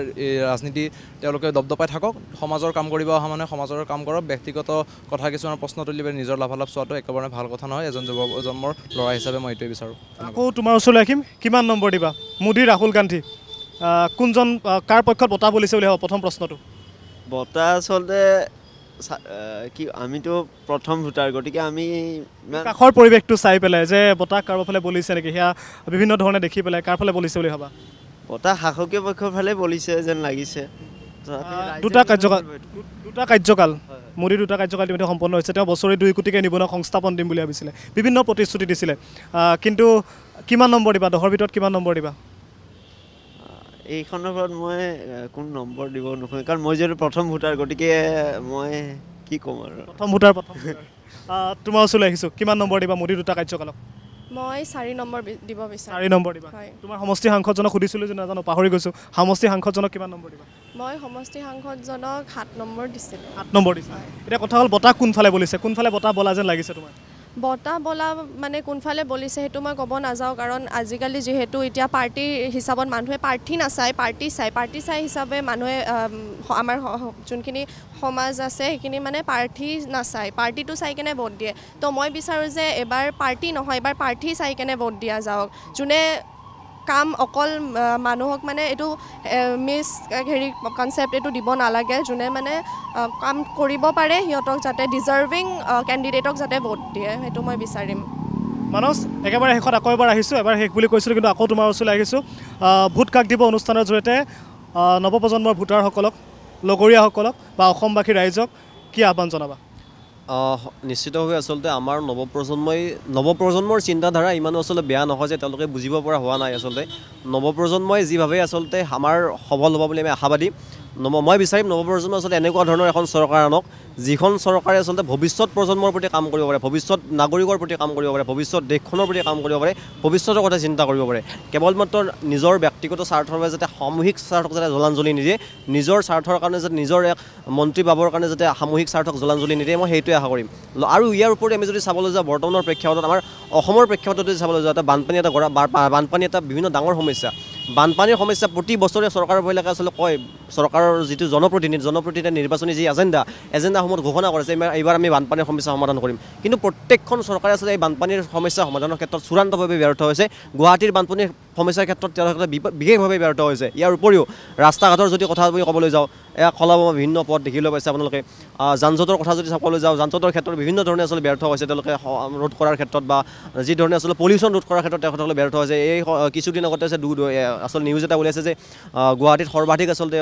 ৰাজনীতি তেওঁলোকে দপদপাই থাকক। সমাজৰ কাম কৰিব অহা মানুহে সমাজৰ কাম কৰক, ব্যক্তিগত কথা কিছুমান প্ৰশ্ন তুলি পেলাই নিজৰ লাভালাভ চোৱাটো একেবাৰে ভাল কথা নহয়। এজন যুৱ প্ৰজন্মৰ ল'ৰা হিচাপে মই এইটোৱে বিচাৰোঁ। আকৌ তোমাৰ ওচৰলৈ আহিম, কিমান নম্বৰ দিবা মোদী, ৰাহুল গান্ধী, কোনজন কাৰ পক্ষত বঁটা বলিছে বুলি ভাবা? প্ৰথম প্ৰশ্নটো। বঁটা আচলতে কি, আমিতো প্ৰথম ভোটাৰ, গতিকে আমি কাষৰ পৰিৱেশটো চাই পেলাই যে বঁটা কাৰোবাৰ ফালে বলিছে নেকি, সেয়া বিভিন্ন ধৰণে দেখি পেলাই কাৰ ফালে বলিছে বুলি ভাবা? বঁটা শাসকীয় পক্ষৰ ফালে বলিছে যেন লাগিছে। দুটা কাৰ্যকাল মোদীৰ দুটা কাৰ্যকাল ইতিমধ্যে সম্পন্ন হৈছে। তেওঁ বছৰি 2 কোটিকে নিবনুৱাক সংস্থাপন দিম বুলি ভাবিছিলে, বিভিন্ন প্ৰতিশ্ৰুতি দিছিলে, কিন্তু কিমান নম্বৰ দিবা? 10ৰ ভিতৰত কিমান নম্বৰ দিবা? এই সন্দৰ্ভত মই কোনো নম্বৰ দিব নোখোজোঁ, কাৰণ মই যিহেতু প্ৰথম ভোটাৰ, গতিকে মই কি ক'ম আৰু। প্ৰথম ভোটাৰ, প্ৰথম। তোমাৰ ওচৰলৈ আহিছোঁ, কিমান নম্বৰ দিবা মোদীৰ দুটা কাৰ্যকালক? মই 4 নম্বৰ দিব বিচাৰোঁ। 4 নম্বৰ দিবা। তোমাৰ সমষ্টি সাংসদজনক সুধিছিলোঁ যে নাজানো, পাহৰি গৈছোঁ। সমষ্টি সাংসদজনক কিমান নম্বৰ দিবা? মই সমষ্টি সাংসদজনক 7 নম্বৰ দিছিলোঁ। 7 নম্বৰ দিছা। এতিয়া কথা হ'ল বঁটা কোনফালে বলিছে, কোনফালে বঁটা বলা যেন লাগিছে তোমাৰ? বঁটা বলা মানে কোনফালে বলিছে সেইটো মই ক'ব নাযাওঁ, কাৰণ আজিকালি যিহেতু এতিয়া পাৰ্টীৰ হিচাপত মানুহে প্ৰাৰ্থী নাচায়, পাৰ্টি চায়। পাৰ্টি চাই হিচাপে মানুহে আমাৰ যোনখিনি সমাজ আছে সেইখিনি মানে প্ৰাৰ্থী নাচায়, পাৰ্টিটো চাই কেনে ভোট দিয়ে। তো মই বিচাৰোঁ যে এবাৰ পাৰ্টি নহয়, এবাৰ প্ৰাৰ্থী চাই কেনে ভোট দিয়া যাওক, যোনে কাম অকল মানুহক মানে এইটো মিছ হেৰি কনচেপ্ট এইটো দিব নালাগে, যোনে মানে কাম কৰিব পাৰে সিহঁতক যাতে ডিজাৰ্ভিং কেণ্ডিডেটক যাতে ভোট দিয়ে, সেইটো মই বিচাৰিম। মানস, একেবাৰে শেষত আকৌ এবাৰ আহিছোঁ, এবাৰ শেষ বুলি কৈছিলোঁ কিন্তু আকৌ তোমাৰ ওচৰলৈ আহিছোঁ। ভোট কাক দিব অনুষ্ঠানৰ জৰিয়তে নৱপ্ৰজন্মৰ ভোটাৰসকলক, লগৰীয়াসকলক বা অসমবাসী ৰাইজক কি আহ্বান জনাবা? নিশ্চিতভাৱে আচলতে আমাৰ নৱপ্ৰজন্মৰ চিন্তাধাৰা ইমানো আচলতে বেয়া নহয় যে তেওঁলোকে বুজিব পৰা হোৱা নাই। আচলতে নৱপ্ৰজন্মই যিভাৱে আচলতে আমাৰ সবল হ'ব বুলি আমি আশাবাদী। মই বিচাৰিম নৱপ্ৰজন্ম আচলতে এনেকুৱা ধৰণৰ এখন চৰকাৰ আনক যিখন চৰকাৰে আচলতে ভৱিষ্যত প্ৰজন্মৰ প্ৰতি কাম কৰিব পাৰে, ভৱিষ্যত নাগৰিকৰ প্ৰতি কাম কৰিব পাৰে, ভৱিষ্যত দেশখনৰ প্ৰতি কাম কৰিব পাৰে, ভৱিষ্যতৰ কথা চিন্তা কৰিব পাৰে। কেৱল মাত্ৰ নিজৰ ব্যক্তিগত স্বাৰ্থৰ বাবে যাতে সামূহিক স্বাৰ্থক যাতে জলাঞ্জলি নিদিয়ে, নিজৰ স্বাৰ্থৰ কাৰণে যাতে নিজৰ এক মন্ত্ৰী পাবৰ কাৰণে যাতে সামূহিক স্বাৰ্থক জলাঞ্জলি নিদিয়ে, মই সেইটোৱে আশা কৰিম। আৰু ইয়াৰ উপৰি আমি যদি চাবলৈ যাওঁ বৰ্তমানৰ প্ৰেক্ষাপটত, আমাৰ অসমৰ প্ৰেক্ষাপটত যদি চাবলৈ যাওঁ, এটা বানপানী এটা বিভিন্ন ডাঙৰ সমস্যা। বানপানীৰ সমস্যা প্ৰতি বছৰে চৰকাৰবিলাকে আচলতে কয়, চৰকাৰৰ যিটো জনপ্ৰতিনিধিয়ে নিৰ্বাচনী যি এজেণ্ডাসমূহত ঘোষণা কৰিছে এইবাৰ আমি বানপানীৰ সমস্যা সমাধান কৰিম, কিন্তু প্ৰত্যেকখন চৰকাৰে আচলতে এই বানপানীৰ সমস্যা সমাধানৰ ক্ষেত্ৰত চূড়ান্তভাৱে ব্যৰ্থ হৈছে। গুৱাহাটীৰ বানপানীৰ সমস্যাৰ ক্ষেত্ৰত তেওঁলোকে বিশেষভাৱে ব্যৰ্থ হৈছে। ইয়াৰ উপৰিও ৰাস্তা ঘাটৰ যদি কথা আমি ক'বলৈ যাওঁ, এয়া খলাবমা বিভিন্ন পথ দেখিবলৈ পাইছে আপোনালোকে। যান জঁটৰ কথা যদি চাবলৈ যাওঁ, যান জঁটৰ ক্ষেত্ৰত বিভিন্ন ধৰণে আচলতে ব্যৰ্থ হৈছে তেওঁলোকে, ৰোধ কৰাৰ ক্ষেত্ৰত বা যি ধৰণে আচলতে পলিউশ্যন ৰোধ কৰাৰ ক্ষেত্ৰত তেখেতসকলে ব্যৰ্থ হৈছে। এই কিছুদিন আগতে আছে আচলতে নিউজ এটা ওলাইছে যে গুৱাহাটীত সৰ্বাধিক আচলতে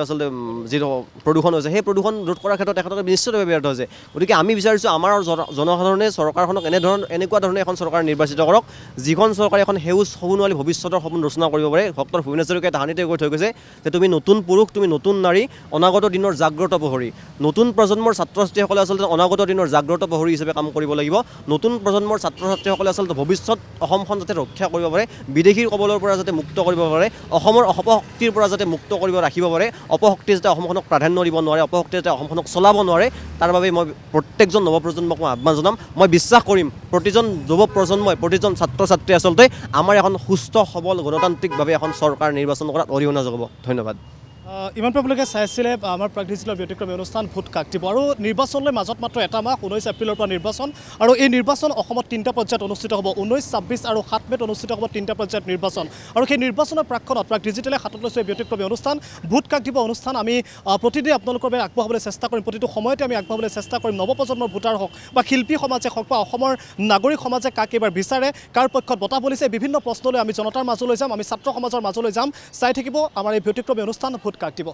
যি প্ৰদূষণ হৈছে, সেই প্ৰদূষণ ৰোধ কৰাৰ ক্ষেত্ৰত তেখেতসকলে নিশ্চিতভাৱে ব্যৰ্থ হৈছে। গতিকে আমি বিচাৰিছোঁ আমাৰ জনসাধাৰণে চৰকাৰখনক এনেকুৱা ধৰণে এখন চৰকাৰ নিৰ্বাচিত কৰক যিখন চৰকাৰে এখন সেউজ সোণোৱালী ভৱিষ্যতৰ সপোন ৰচনা কৰিব পাৰে। ডক্টৰ ভূপেন হাজৰিকাই তাহানিতে কৈ থৈ গৈছে যে তুমি নতুন পুৰুষ, তুমি নতুন নাৰী, অনাগত দিনৰ জাগ্ৰত প্ৰহৰী। নতুন প্ৰজন্মৰ ছাত্ৰ ছাত্ৰীসকলে আচলতে অনাগত দিনৰ জাগ্ৰত প্ৰহৰী হিচাপে কাম কৰিব লাগিব। নতুন প্ৰজন্মৰ ছাত্ৰ ছাত্ৰীসকলে আচলতে ভৱিষ্যত অসমখন যাতে ৰক্ষা কৰিব পাৰে, বিদেশীৰ কবলৰ পৰা যাতে মুক্ত কৰিব পাৰে, অসমৰ অপশক্তিৰ পৰা যাতে মুক্ত কৰিব ৰাখিব পাৰে, অপশক্তিয়ে যাতে অসমখনক প্ৰাধান্য দিব নোৱাৰে, অপশক্তিয়ে যাতে অসমখনক চলাব নোৱাৰে, তাৰ বাবে মই প্ৰত্যেকজন নৱপ্ৰজন্মক মই আহ্বান জনাম। মই বিশ্বাস কৰিম প্ৰতিজন যুৱ প্ৰজন্মই, প্ৰতিজন ছাত্ৰ ছাত্ৰী আচলতে আমাৰ এখন সুস্থ সবল গণতান্ত্ৰিকভাৱে এখন চৰকাৰ নিৰ্বাচন কৰাত অৰিহণা যোগাব। ধন্যবাদ। ইমান আপোনালোকে চাইছিলে আমাৰ প্ৰাগডিজিটেলৰ ব্যতিক্ৰমী অনুষ্ঠান ভোট কাক দিব। আৰু নিৰ্বাচনলৈ মাজত মাত্ৰ এটা মাহ, 19 এপ্ৰিলৰ পৰা নিৰ্বাচন। আৰু এই নিৰ্বাচন অসমত তিনিটা পৰ্যায়ত অনুষ্ঠিত হ'ব। 19, 26 আৰু 7 মে'ত অনুষ্ঠিত হ'ব তিনিটা পৰ্যায়ত নিৰ্বাচন। আৰু সেই নিৰ্বাচনৰ প্ৰাকক্ষণত প্ৰাগডিজিটেলে হাতত লৈছে এই ব্যতিক্ৰমী অনুষ্ঠান ভোট কাক দিব অনুষ্ঠান। আমি প্ৰতিদিনে আপোনালোকৰ বাবে আগবঢ়াবলৈ চেষ্টা কৰিম, প্ৰতিটো সময়তে আমি আগবঢ়াবলৈ চেষ্টা কৰিম। নৱপ্ৰজন্মৰ ভোটাৰ হওক বা শিল্পী সমাজে হওক বা অসমৰ নাগৰিক সমাজে কাক এইবাৰ বিচাৰে, কাৰ পক্ষত বঁটা বলিছে, বিভিন্ন প্ৰশ্নলৈ আমি জনতাৰ মাজলৈ যাম, আমি ছাত্ৰ সমাজৰ মাজলৈ যাম। চাই থাকিব আমাৰ এই ব্যতিক্ৰমী অনুষ্ঠান ভোট কাক দিব।